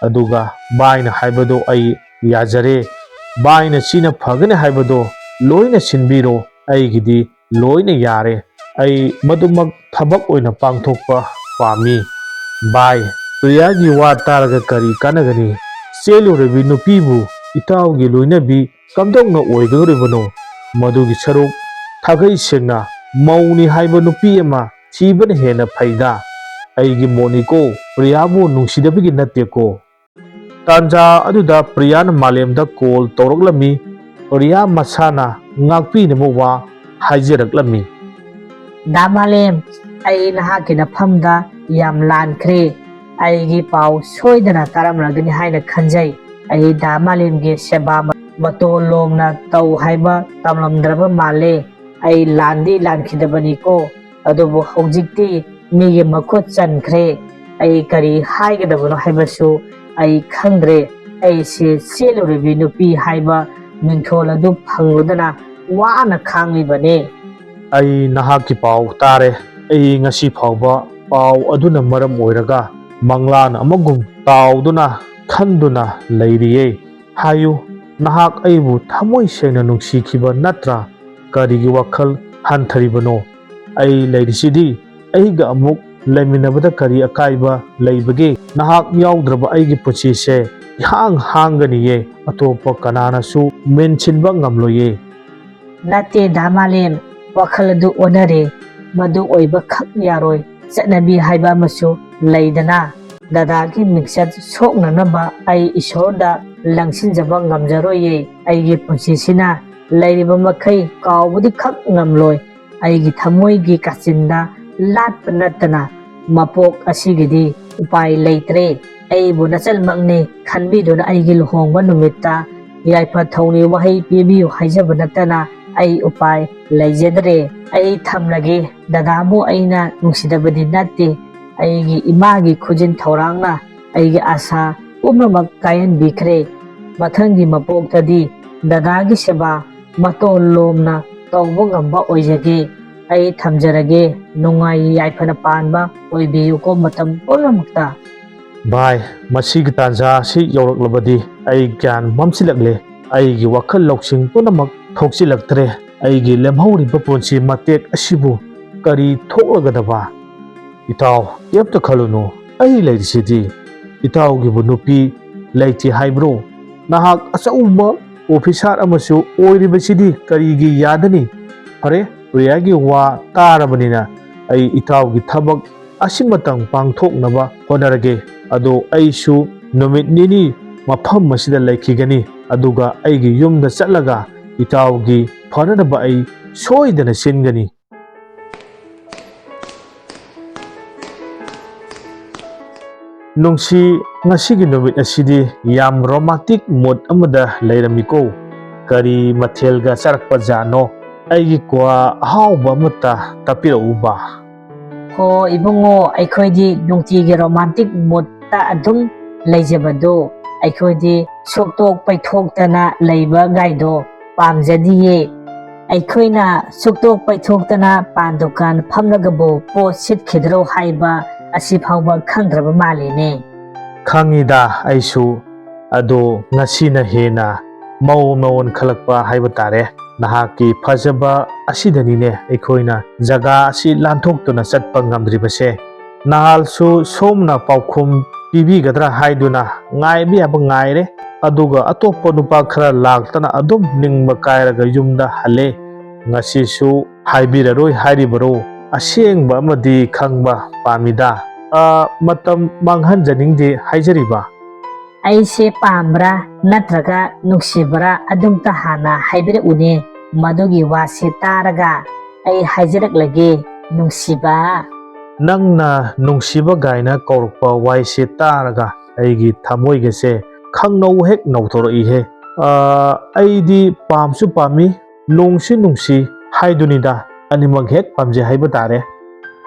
ꯑꯗꯨꯒ ꯚꯥꯏꯅ ꯍꯥꯏꯕꯗꯣ ꯑꯩ ꯌꯥꯖꯔꯦ꯫ ꯚꯥꯏꯅ ꯁꯤꯅ ꯐꯒꯅꯤ ꯍꯥꯏꯕꯗꯣ ꯂꯣꯏꯅ ꯁꯤꯟꯕꯤꯔꯣ꯫ ꯑꯩꯒꯤꯗꯤ ꯂꯣꯏꯅ ꯌꯥꯔꯦ꯫ ꯑꯩ ꯃꯗꯨꯃꯛ ꯊꯕꯛ ꯑꯣꯏꯅ ꯄꯥꯡꯊꯣꯛꯄ ꯄꯥꯝꯃꯤ꯫ ꯚꯥꯏ, ꯄ꯭ꯔꯤꯌꯥꯒꯤ ꯋꯥ ꯇꯥꯔꯒ ꯀꯔꯤ ꯀꯥꯟꯅꯒꯅꯤ? ꯆꯦꯜꯂꯨꯔꯕꯤ ꯅꯨꯄꯤꯕꯨ ꯏꯇꯥꯎꯒꯤ ꯂꯣꯏꯅꯕꯤ ꯀꯝꯗꯧꯅ ꯑꯣꯏꯒꯗꯧꯔꯤꯕꯅꯣ? ꯃꯗꯨꯒꯤ ꯁꯔꯨꯛ ꯊꯥꯒꯩ ꯁꯦꯡꯅ ꯃꯧꯅꯤ ꯍꯥꯏꯕ ꯅꯨꯄꯤ ꯑꯃ ꯊꯤꯕꯅ ꯍꯦꯟꯅ ꯐꯩꯗ꯫ ꯑꯩꯒꯤ ꯃꯣꯠꯅꯤꯀꯣ, ꯄ꯭ꯔꯤꯌꯥꯕꯨ ꯅꯨꯡꯁꯤꯗꯕꯒꯤ ꯅꯠꯇꯦꯀꯣ꯫ ꯇꯥꯟꯖꯥ ꯑꯗꯨꯗ ꯄ꯭ꯔꯤꯌꯥꯅ ꯃꯥꯂꯦꯝꯗ ꯀꯣꯜ ꯇꯧꯔꯛꯂꯝꯃꯤ꯫ ꯄ꯭ꯔꯤꯌꯥ ꯃꯁꯥꯅ ꯉꯥꯛꯄꯤꯅꯕ ꯋꯥ ꯍꯥꯏꯖꯔꯛꯂꯝꯃꯤ꯫ ꯗꯥ ꯃꯥꯂꯦꯝ, ꯑꯩ ꯅꯍꯥꯛꯀꯤ ꯅꯐꯝꯗ ꯌꯥꯝ ꯂꯥꯟꯈ꯭ꯔꯦ꯫ ꯑꯩꯒꯤ ꯄꯥꯎ ꯁꯣꯏꯗꯅ ꯇꯥꯔꯝꯂꯒꯅꯤ ꯍꯥꯏꯅ ꯈꯟꯖꯩ꯫ ꯑꯩ ꯗꯥ ꯃꯥꯂꯦꯝꯒꯤ ꯁꯦꯕꯥ ꯃ-, ꯃꯇꯣꯟ ꯂꯣꯝꯅ ꯇꯧ ꯍꯥꯏꯕ ꯇꯝꯂꯝꯗ꯭ꯔꯕ ꯃꯥꯜꯂꯦ꯫ ꯑꯩ ꯂꯥꯟꯗꯤ ꯂꯥꯟꯈꯤꯗꯕꯅꯤꯀꯣ, ꯑꯗꯨꯕꯨ ꯍꯧꯖꯤꯛꯇꯤ ꯃꯤꯒꯤ ꯃꯈꯨꯠ ꯆꯟꯈ꯭ꯔꯦ꯫ ꯑꯩ ꯀꯔꯤ ꯍꯥꯏꯒꯗꯕꯅꯣ ꯍꯥꯏꯕꯁꯨ ꯑꯩ ꯈꯪꯗ꯭ꯔꯦ꯫ ꯑꯩꯁꯦ ꯆꯦꯜꯂꯨꯔꯤꯕꯤ ꯅꯨꯄꯤ ꯍꯥꯏꯕ ꯃꯤꯡꯊꯣꯜ ꯑꯗꯨ ꯐꯪꯂꯨꯗꯅ ꯋꯥꯅ ꯈꯥꯡꯂꯤꯕꯅꯦ꯫ ꯑꯩ ꯅꯍꯥꯛꯀꯤ ꯄꯥꯎ ꯇꯥꯔꯦ꯫ ꯑꯩ ꯉꯁꯤ ꯐꯥꯎꯕ ꯄꯥꯎ ꯑꯗꯨꯅ ꯃꯔꯝ ꯑꯣꯏꯔꯒ ꯃꯪꯂꯥꯟ ꯑꯃꯒꯨꯝ ꯇꯥꯎꯗꯨꯅ ꯈꯟꯗꯨꯅ ꯂꯩꯔꯤꯌꯦ꯫ ꯍꯥꯏꯌꯨ, ꯅꯍꯥꯛ ꯑꯩꯕꯨ ꯊꯃꯣꯏ ꯁꯦꯡꯅ ꯅꯨꯡꯁꯤꯈꯤꯕ ꯅꯠꯇ꯭ꯔꯥ? ꯀꯔꯤꯒꯤ ꯋꯥꯈꯜ ꯍꯟꯊꯔꯤꯕꯅꯣ? ꯑꯩ ꯂꯩꯔꯤꯁꯤꯗꯤ꯫ ꯑꯩꯒ ꯑꯃꯨꯛ ꯂꯩꯃꯤꯟꯅꯕꯗ ꯀꯔꯤ ꯑꯀꯥꯏꯕ ꯂꯩꯕꯒꯦ? ꯅꯍꯥꯛ ꯌꯥꯎꯗ꯭ꯔꯕ ꯑꯩꯒꯤ ꯄꯨꯟꯁꯤꯁꯦ ꯏꯍꯥꯡ ꯍꯥꯡꯒꯅꯤꯌꯦ꯫ ꯑꯇꯣꯞꯄ ꯀꯅꯥꯅꯁꯨ ꯃꯦꯟꯁꯤꯟꯕ ꯉꯝꯂꯣꯏꯌꯦ꯫ ꯅꯠꯇꯦ ꯗꯥ ꯃꯥꯂꯦꯝ, ꯋꯥꯈꯜ ꯑꯗꯨ ꯑꯣꯟꯅꯔꯦ꯫ ꯃꯗꯨ ꯑꯣꯏꯕ ꯈꯛ ꯌꯥꯔꯣꯏ꯫ ꯆꯠꯅꯕꯤ ꯍꯥꯏꯕ ꯑꯃꯁꯨ ꯂꯩꯗꯅ꯫ ꯗꯗꯥꯒꯤ ꯃꯤꯡꯆꯠ ꯁꯣꯛꯅꯅꯕ ꯑꯩ ꯏꯁꯣꯔꯗ ꯂꯪꯁꯤꯟꯖꯕ ꯉꯝꯖꯔꯣꯏꯌꯦ꯫ ꯑꯩꯒꯤ ꯄꯨꯟꯁꯤꯁꯤꯅ ꯂꯩꯔꯤꯕ ꯃꯈꯩ ꯀꯥꯎꯕꯗꯤ ꯈꯛ ꯉꯝꯂꯣꯏ꯫ ꯑꯩꯒꯤ ꯊꯃꯣꯏꯒꯤ ꯀꯥꯆꯤꯟꯗ ꯂꯥꯠꯄ ꯅꯠꯇꯅ ꯃꯄꯣꯛ ꯑꯁꯤꯒꯤꯗꯤ ꯎꯄꯥꯏ ꯂꯩꯇ꯭ꯔꯦ꯫ ꯑꯩꯕꯨ ꯅꯆꯜꯃꯛꯅꯤ ꯈꯟꯕꯤꯗꯨꯅ ꯑꯩꯒꯤ ꯂꯨꯍꯣꯡꯕ ꯅꯨꯃꯤꯠꯇ ꯌꯥꯏꯐ ꯊꯧꯅꯤ ꯋꯥꯍꯩ ꯄꯤꯕꯤꯌꯨ ꯍꯥꯏꯖꯕ ꯅꯠꯇꯅ ꯑꯩ ꯎꯄꯥꯏ ꯂꯩꯖꯗ꯭ꯔꯦ꯫ ꯑꯩ ꯊꯝꯂꯒꯦ꯫ ꯗꯗꯥꯕꯨ ꯑꯩꯅ ꯅꯨꯡꯁꯤꯗꯕꯗꯤ ꯅꯠꯇꯦ꯫ ꯑꯩꯒꯤ ꯏꯃꯥꯒꯤ ꯈꯨꯖꯤꯟ ꯊꯧꯔꯥꯡꯅ ꯑꯩꯒꯤ ꯑꯁꯥ ꯄꯨꯝꯅꯃꯛ ꯀꯥꯏꯍꯟꯕꯤꯈ꯭ꯔꯦ꯫ ꯃꯊꯪꯒꯤ ꯃꯄꯣꯛꯇꯗꯤ ꯗꯗꯥꯒꯤ ꯁꯦꯕꯥ ꯃꯇꯣꯟ ꯂꯣꯝꯅ ꯇꯧꯕ ꯉꯝꯕ ꯑꯣꯏꯖꯒꯦ꯫ ꯑꯩ ꯊꯝꯖꯔꯒꯦ꯫ ꯅꯨꯡꯉꯥꯏ ꯌꯥꯏꯐꯅ ꯄꯥꯟꯕ ꯑꯣꯏꯕꯤꯌꯨꯀꯣ ꯃꯇꯝ ꯄꯨꯝꯅꯃꯛꯇ꯫ ꯚꯥꯏ, ꯃꯁꯤꯒꯤ ꯇꯥꯟꯖꯥ ꯑꯁꯤ ꯌꯧꯔꯛꯂꯕꯗꯤ ꯑꯩ ꯒ꯭ꯌꯥꯟ ꯃꯝꯁꯤꯜꯂꯛꯂꯦ꯫ ꯑꯩꯒꯤ ꯋꯥꯈꯜ ꯂꯧꯁꯤꯡ ꯄꯨꯝꯅꯃꯛ ꯊꯣꯛꯆꯤꯜꯂꯛꯇ꯭ꯔꯦ꯫ ꯑꯩꯒꯤ ꯂꯦꯝꯍꯧꯔꯤꯕ ꯄꯨꯟꯁꯤ ꯃꯇꯦꯛ ꯑꯁꯤꯕꯨ ꯀꯔꯤ ꯊꯣꯛꯂꯒꯗꯕ? ꯏꯇꯥꯎ, ꯀꯩꯝꯇ ꯈꯜꯂꯨꯅꯨ, ꯑꯩ ꯂꯩꯔꯤꯁꯤꯗꯤ꯫ ꯏꯇꯥꯎꯒꯤꯕꯨ ꯅꯨꯄꯤ ꯂꯩꯇꯦ ꯍꯥꯏꯕ꯭ꯔꯣ? ꯅꯍꯥꯛ ꯑꯆꯧꯕ ꯑꯣꯐꯤꯁꯥꯔ ꯑꯃꯁꯨ ꯑꯣꯏꯔꯤꯕꯁꯤꯗꯤ ꯀꯔꯤꯒꯤ ꯌꯥꯗꯅꯤ? ꯐꯔꯦ, ꯄ꯭ꯔꯤꯌꯥꯒꯤ ꯋꯥ ꯇꯥꯔꯕꯅꯤꯅ ꯑꯩ ꯏꯇꯥꯎꯒꯤ ꯊꯕꯛ ꯑꯁꯤꯃꯇꯪ ꯄꯥꯡꯊꯣꯛꯅꯕ ꯍꯣꯠꯅꯔꯒꯦ꯫ ꯑꯗꯣ ꯑꯩꯁꯨ ꯅꯨꯃꯤꯠ ꯅꯤꯅꯤ ꯃꯐꯝ ꯑꯁꯤꯗ ꯂꯩꯈꯤꯒꯅꯤ, ꯑꯗꯨꯒ ꯑꯩꯒꯤ ꯌꯨꯝꯗ ꯆꯠꯂꯒ ꯏꯇꯥꯎꯒꯤ ꯐꯅꯅꯕ ꯑꯩ ꯁꯣꯏꯗꯅ ꯁꯤꯟꯒꯅꯤ꯫ ꯅꯨꯡꯁꯤ, ꯉꯁꯤꯒꯤ ꯅꯨꯃꯤꯠ ꯑꯁꯤꯗꯤ ꯌꯥꯝ romantic mood ꯑꯃꯗ ꯂꯩꯔꯝꯃꯤꯀꯣ꯫ ꯀꯔꯤ ꯃꯊꯦꯜꯒ ꯆꯥꯔꯛꯄ ꯖꯥꯠꯅꯣ? ꯑꯩꯒꯤ ꯀ꯭ꯋꯥ ꯑꯍꯥꯎꯕ ꯑꯃꯠꯇ ꯇꯥꯛꯄꯤꯔꯛꯎꯕ꯫ ꯍꯣ ꯏꯕꯨꯡꯉꯣ, ꯑꯩꯈꯣꯏꯗꯤ ꯅꯨꯡꯇꯤꯒꯤ romantic moodꯇ ꯑꯗꯨꯝ ꯂꯩꯖꯕꯗꯣ, ꯑꯩꯈꯣꯏꯗꯤ ꯁꯨꯛꯇꯣꯛ ꯄꯩꯊꯣꯛꯇꯅ ꯂꯩꯕ ꯒꯥꯏꯗꯣ ꯄꯥꯝꯖꯗꯤꯌꯦ꯫ ꯑꯩꯈꯣꯏꯅ ꯁꯨꯛꯇꯣꯛ ꯄꯩꯊꯣꯛꯇꯅ ꯄꯥꯟ ꯗꯨꯀꯥꯟ ꯐꯝꯂꯒꯕꯨ ꯄꯣꯠ ꯁꯤꯠꯈꯤꯗ꯭ꯔꯣ ꯍꯥꯏꯕ ꯑꯁꯤ ꯐꯥꯎꯕ ꯈꯪꯗ꯭ꯔꯕ ꯃꯥꯜꯂꯤꯅꯦ꯫ ꯈꯪꯉꯤꯗ ꯑꯩꯁꯨ, ꯑꯗꯣ ꯉꯁꯤꯅ ꯍꯦꯟꯅ ꯃꯑꯣꯡ ꯃꯑꯣꯡ ꯈꯜꯂꯛꯄ ꯍꯥꯏꯕ ꯇꯥꯔꯦ꯫ ꯅꯍꯥꯛꯀꯤ ꯐꯖꯕ ꯑꯁꯤꯗꯅꯤꯅꯦ ꯑꯩꯈꯣꯏꯅ ꯖꯒꯥ ꯑꯁꯤ ꯂꯥꯟꯊꯣꯛꯇꯨꯅ ꯆꯠꯄ ꯉꯝꯗ꯭ꯔꯤꯕꯁꯦ꯫ ꯅꯍꯥꯜꯁꯨ ꯁꯣꯝꯅ ꯄꯥꯎꯈꯨꯝ ꯄꯤꯕꯤꯒꯗ꯭ꯔꯥ ꯍꯥꯏꯗꯨꯅ ꯉꯥꯏꯕ ꯌꯥꯕ ꯉꯥꯏꯔꯦ, ꯑꯗꯨꯒ ꯑꯇꯣꯞꯄ ꯅꯨꯄꯥ ꯈꯔ ꯂꯥꯛꯇꯅ ꯑꯗꯨꯝ ꯅꯤꯡꯕ ꯀꯥꯏꯔꯒ ꯌꯨꯝꯗ ꯍꯜꯂꯦ꯫ ꯉꯁꯤꯁꯨ ꯍꯥꯏꯕꯤꯔꯔꯣꯏ ꯍꯥꯏꯔꯤꯕꯔꯣ? ꯑꯁꯦꯡꯕ ꯑꯃꯗꯤ ꯈꯪꯕ ꯄꯥꯝꯃꯤꯗ꯫ ꯑ, ꯃꯇꯝ ꯃꯥꯡꯍꯟꯖꯅꯤꯡꯗꯦ ꯍꯥꯏꯖꯔꯤꯕ꯫ ꯑꯩꯁꯦ ꯄꯥꯝꯕ꯭ꯔꯥ ꯅꯠꯇ꯭ꯔꯒ ꯅꯨꯡꯁꯤꯕ꯭ꯔꯥ ꯑꯗꯨꯝꯇ ꯍꯥꯟꯅ ꯍꯥꯏꯕꯤꯔꯛꯎꯅꯦ꯫ ꯃꯗꯨꯒꯤ ꯋꯥꯁꯦ ꯇꯥꯔꯒ ꯑꯩ ꯍꯥꯏꯖꯔꯛꯂꯒꯦ, ꯅꯨꯡꯁꯤꯕ꯫ ꯅꯪꯅ ꯅꯨꯡꯁꯤꯕ ꯒꯥꯏꯅ ꯀꯧꯔꯛꯄ ꯋꯥꯍꯩꯁꯦ ꯇꯥꯔꯒ ꯑꯩꯒꯤ ꯊꯃꯣꯏꯒꯁꯦ ꯈꯪꯅꯧ ꯍꯦꯛ ꯅꯧꯊꯣꯔꯛꯏꯍꯦ꯫ ꯑꯥ, ꯑꯩꯗꯤ ꯄꯥꯝꯁꯨ ꯄꯥꯝꯃꯤ, ꯅꯨꯡꯁꯨ ꯅꯨꯡꯁꯤ ꯍꯥꯏꯗꯨꯅꯤꯗ, ꯑꯅꯤꯃꯛ ꯍꯦꯛ ꯄꯥꯝꯖꯩ ꯍꯥꯏꯕ ꯇꯥꯔꯦ꯫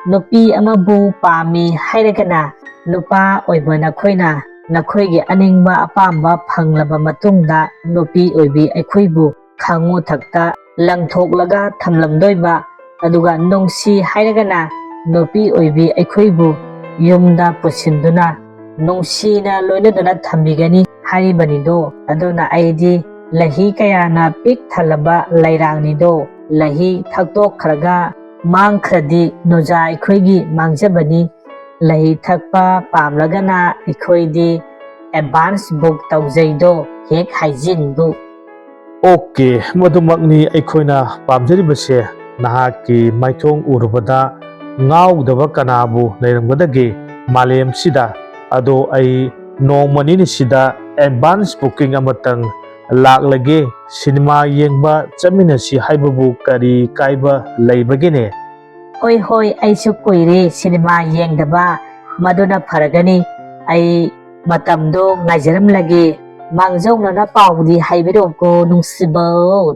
ꯅꯨꯄꯤ ꯑꯃꯕꯨ ꯄꯥꯝꯃꯤ ꯍꯥꯏꯔꯒꯅ, ꯅꯨꯄꯥ ꯑꯣꯏꯕ ꯅꯈꯣꯏꯅ ꯅꯈꯣꯏꯒꯤ ꯑꯅꯤꯡꯕ ꯑꯄꯥꯝꯕ ꯐꯪꯂꯕ ꯃꯇꯨꯡꯗ, ꯅꯨꯄꯤ ꯑꯣꯏꯕꯤ ꯑꯩꯈꯣꯏꯕꯨ ꯈꯥꯉꯨ ꯊꯛꯇ ꯂꯪꯊꯣꯛꯂꯒ ꯊꯝꯂꯝꯗꯣꯏꯕ, ꯑꯗꯨꯒ ꯅꯨꯡꯁꯤ ꯍꯥꯏꯔꯒꯅ ꯅꯨꯄꯤ ꯑꯣꯏꯕꯤ ꯑꯩꯈꯣꯏꯕꯨ ꯌꯨꯝꯗ ꯄꯨꯁꯤꯟꯗꯨꯅ ꯅꯨꯡꯁꯤꯅ ꯂꯣꯏꯅꯗꯨꯅ ꯊꯝꯕꯤꯒꯅꯤ ꯍꯥꯏꯔꯤꯕꯅꯤꯗꯣ꯫ ꯑꯗꯨꯅ ꯑꯩꯗꯤ ꯂꯍꯤ ꯀꯌꯥꯅ ꯄꯤꯛ ꯊꯜꯂꯕ ꯂꯩꯔꯥꯡꯅꯤꯗꯣ꯫ ꯂꯍꯤ ꯊꯛꯇꯣꯛꯈ꯭ꯔꯒ ꯃꯥꯡꯈ꯭ꯔꯗꯤ ꯅꯨꯖꯥ ꯑꯩꯈꯣꯏꯒꯤ ꯃꯥꯡꯖꯕꯅꯤ꯫ ꯂꯍꯤ ꯊꯛꯄ ꯄꯥꯝꯂꯒꯅ ꯑꯩꯈꯣꯏꯗꯤ ꯑꯦꯗꯚꯥꯟꯁ ꯕꯨꯛ ꯇꯧꯖꯩꯗꯣ, ꯍꯦꯛ ꯍꯥꯏꯖꯤꯟꯕꯨ꯫ ꯑꯣꯀꯦ, ꯃꯗꯨꯃꯛꯅꯤ ꯑꯩꯈꯣꯏꯅ ꯄꯥꯝꯖꯔꯤꯕꯁꯦ꯫ ꯅꯍꯥꯛꯀꯤ ꯃꯥꯏꯊꯣꯡ ꯎꯔꯨꯕꯗ ꯉꯥꯎꯗꯕ ꯀꯅꯥꯕꯨ ꯂꯩꯔꯝꯒꯗꯒꯦ ꯃꯥꯂꯦꯝꯁꯤꯗ? ꯑꯗꯣ ꯑꯩ ꯅꯣꯡꯃ ꯅꯤꯅꯤꯁꯤꯗ ꯑꯦꯗꯚꯥꯟꯁ ꯕꯨꯀꯤꯡ ꯑꯃꯇꯪ ꯂꯥꯛꯂꯒꯦ꯫ ꯁꯤꯅꯦꯃꯥ ꯌꯦꯡꯕ ꯆꯠꯃꯤꯟꯅꯁꯤ ꯍꯥꯏꯕꯕꯨ ꯀꯔꯤ ꯀꯥꯏꯕ ꯂꯩꯕꯒꯦꯅꯦ? ꯍꯣꯏ, ꯍꯣꯏ, ꯑꯩꯁꯨ ꯀꯨꯏꯔꯦ ꯁꯤꯅꯦꯃꯥ ꯌꯦꯡꯗꯕ꯫ ꯃꯗꯨꯅ ꯐꯔꯒꯅꯤ꯫ ꯑꯩ ꯃꯇꯝꯗꯣ ꯉꯥꯏꯖꯔꯝꯂꯒꯦ꯫ ꯃꯥꯡꯖꯧꯅꯅ ꯄꯥꯎꯗꯤ ꯍꯥꯏꯕꯤꯔꯛꯎꯀꯣ, ꯅꯨꯡꯁꯤꯕꯧ꯫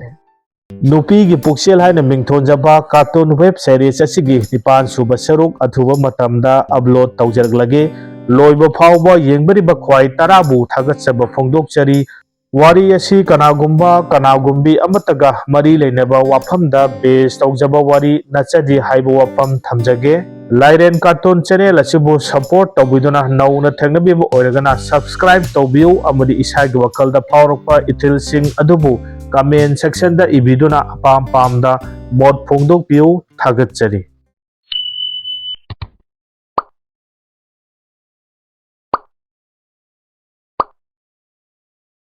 ꯅꯨꯄꯤꯒꯤ ꯄꯨꯛꯆꯦꯜ ꯍꯥꯏꯅ ꯃꯤꯡꯊꯣꯟꯖꯕ cartoon web series ꯑꯁꯤꯒꯤ ꯅꯤꯄꯥꯟ ꯁꯨꯕ ꯁꯔꯨꯛ ꯑꯊꯨꯕ ꯃꯇꯝꯗ upload ꯇꯧꯖꯔꯛꯂꯒꯦ꯫ ꯂꯣꯏꯕ ꯐꯥꯎꯕ ꯌꯦꯡꯕꯤꯔꯤꯕ ꯈ꯭ꯋꯥꯏ ꯇꯔꯥꯕꯨ ꯊꯥꯒꯠꯆꯕ ꯐꯣꯡꯗꯣꯛꯆꯔꯤ꯫ ꯋꯥꯔꯤ ꯑꯁꯤ ꯀꯅꯥꯒꯨꯝꯕ ꯀꯅꯥꯒꯨꯝꯕꯤ ꯑꯃꯠꯇꯒ ꯃꯔꯤ ꯂꯩꯅꯕ ꯋꯥꯐꯝꯗ base ꯇꯧꯖꯕ ꯋꯥꯔꯤ ꯅꯠꯆꯗꯦ ꯍꯥꯏꯕ ꯋꯥꯐꯝ ꯊꯝꯖꯒꯦ꯫ ꯂꯥꯏꯔꯦꯟ cartoon channel ꯑꯁꯤꯕꯨ support ꯇꯧꯕꯤꯗꯨꯅ, ꯅꯧꯅ ꯊꯦꯡꯅꯕꯤꯕ ꯑꯣꯏꯔꯒꯅ subscribe ꯇꯧꯕꯤꯌꯨ ꯑꯃꯗꯤ ꯏꯁꯥꯒꯤ ꯋꯥꯈꯜꯗ ꯐꯥꯎꯔꯛꯄ ꯏꯊꯤꯜꯁꯤꯡ ꯑꯗꯨꯕꯨ comment section ꯗ ꯏꯕꯤꯗꯨꯅ ꯑꯄꯥꯝ ꯄꯥꯝꯗ ꯃꯣꯠ ꯐꯣꯡꯗꯣꯛꯄꯤꯌꯨ꯫ ꯊꯥꯒꯠꯆꯔꯤ꯫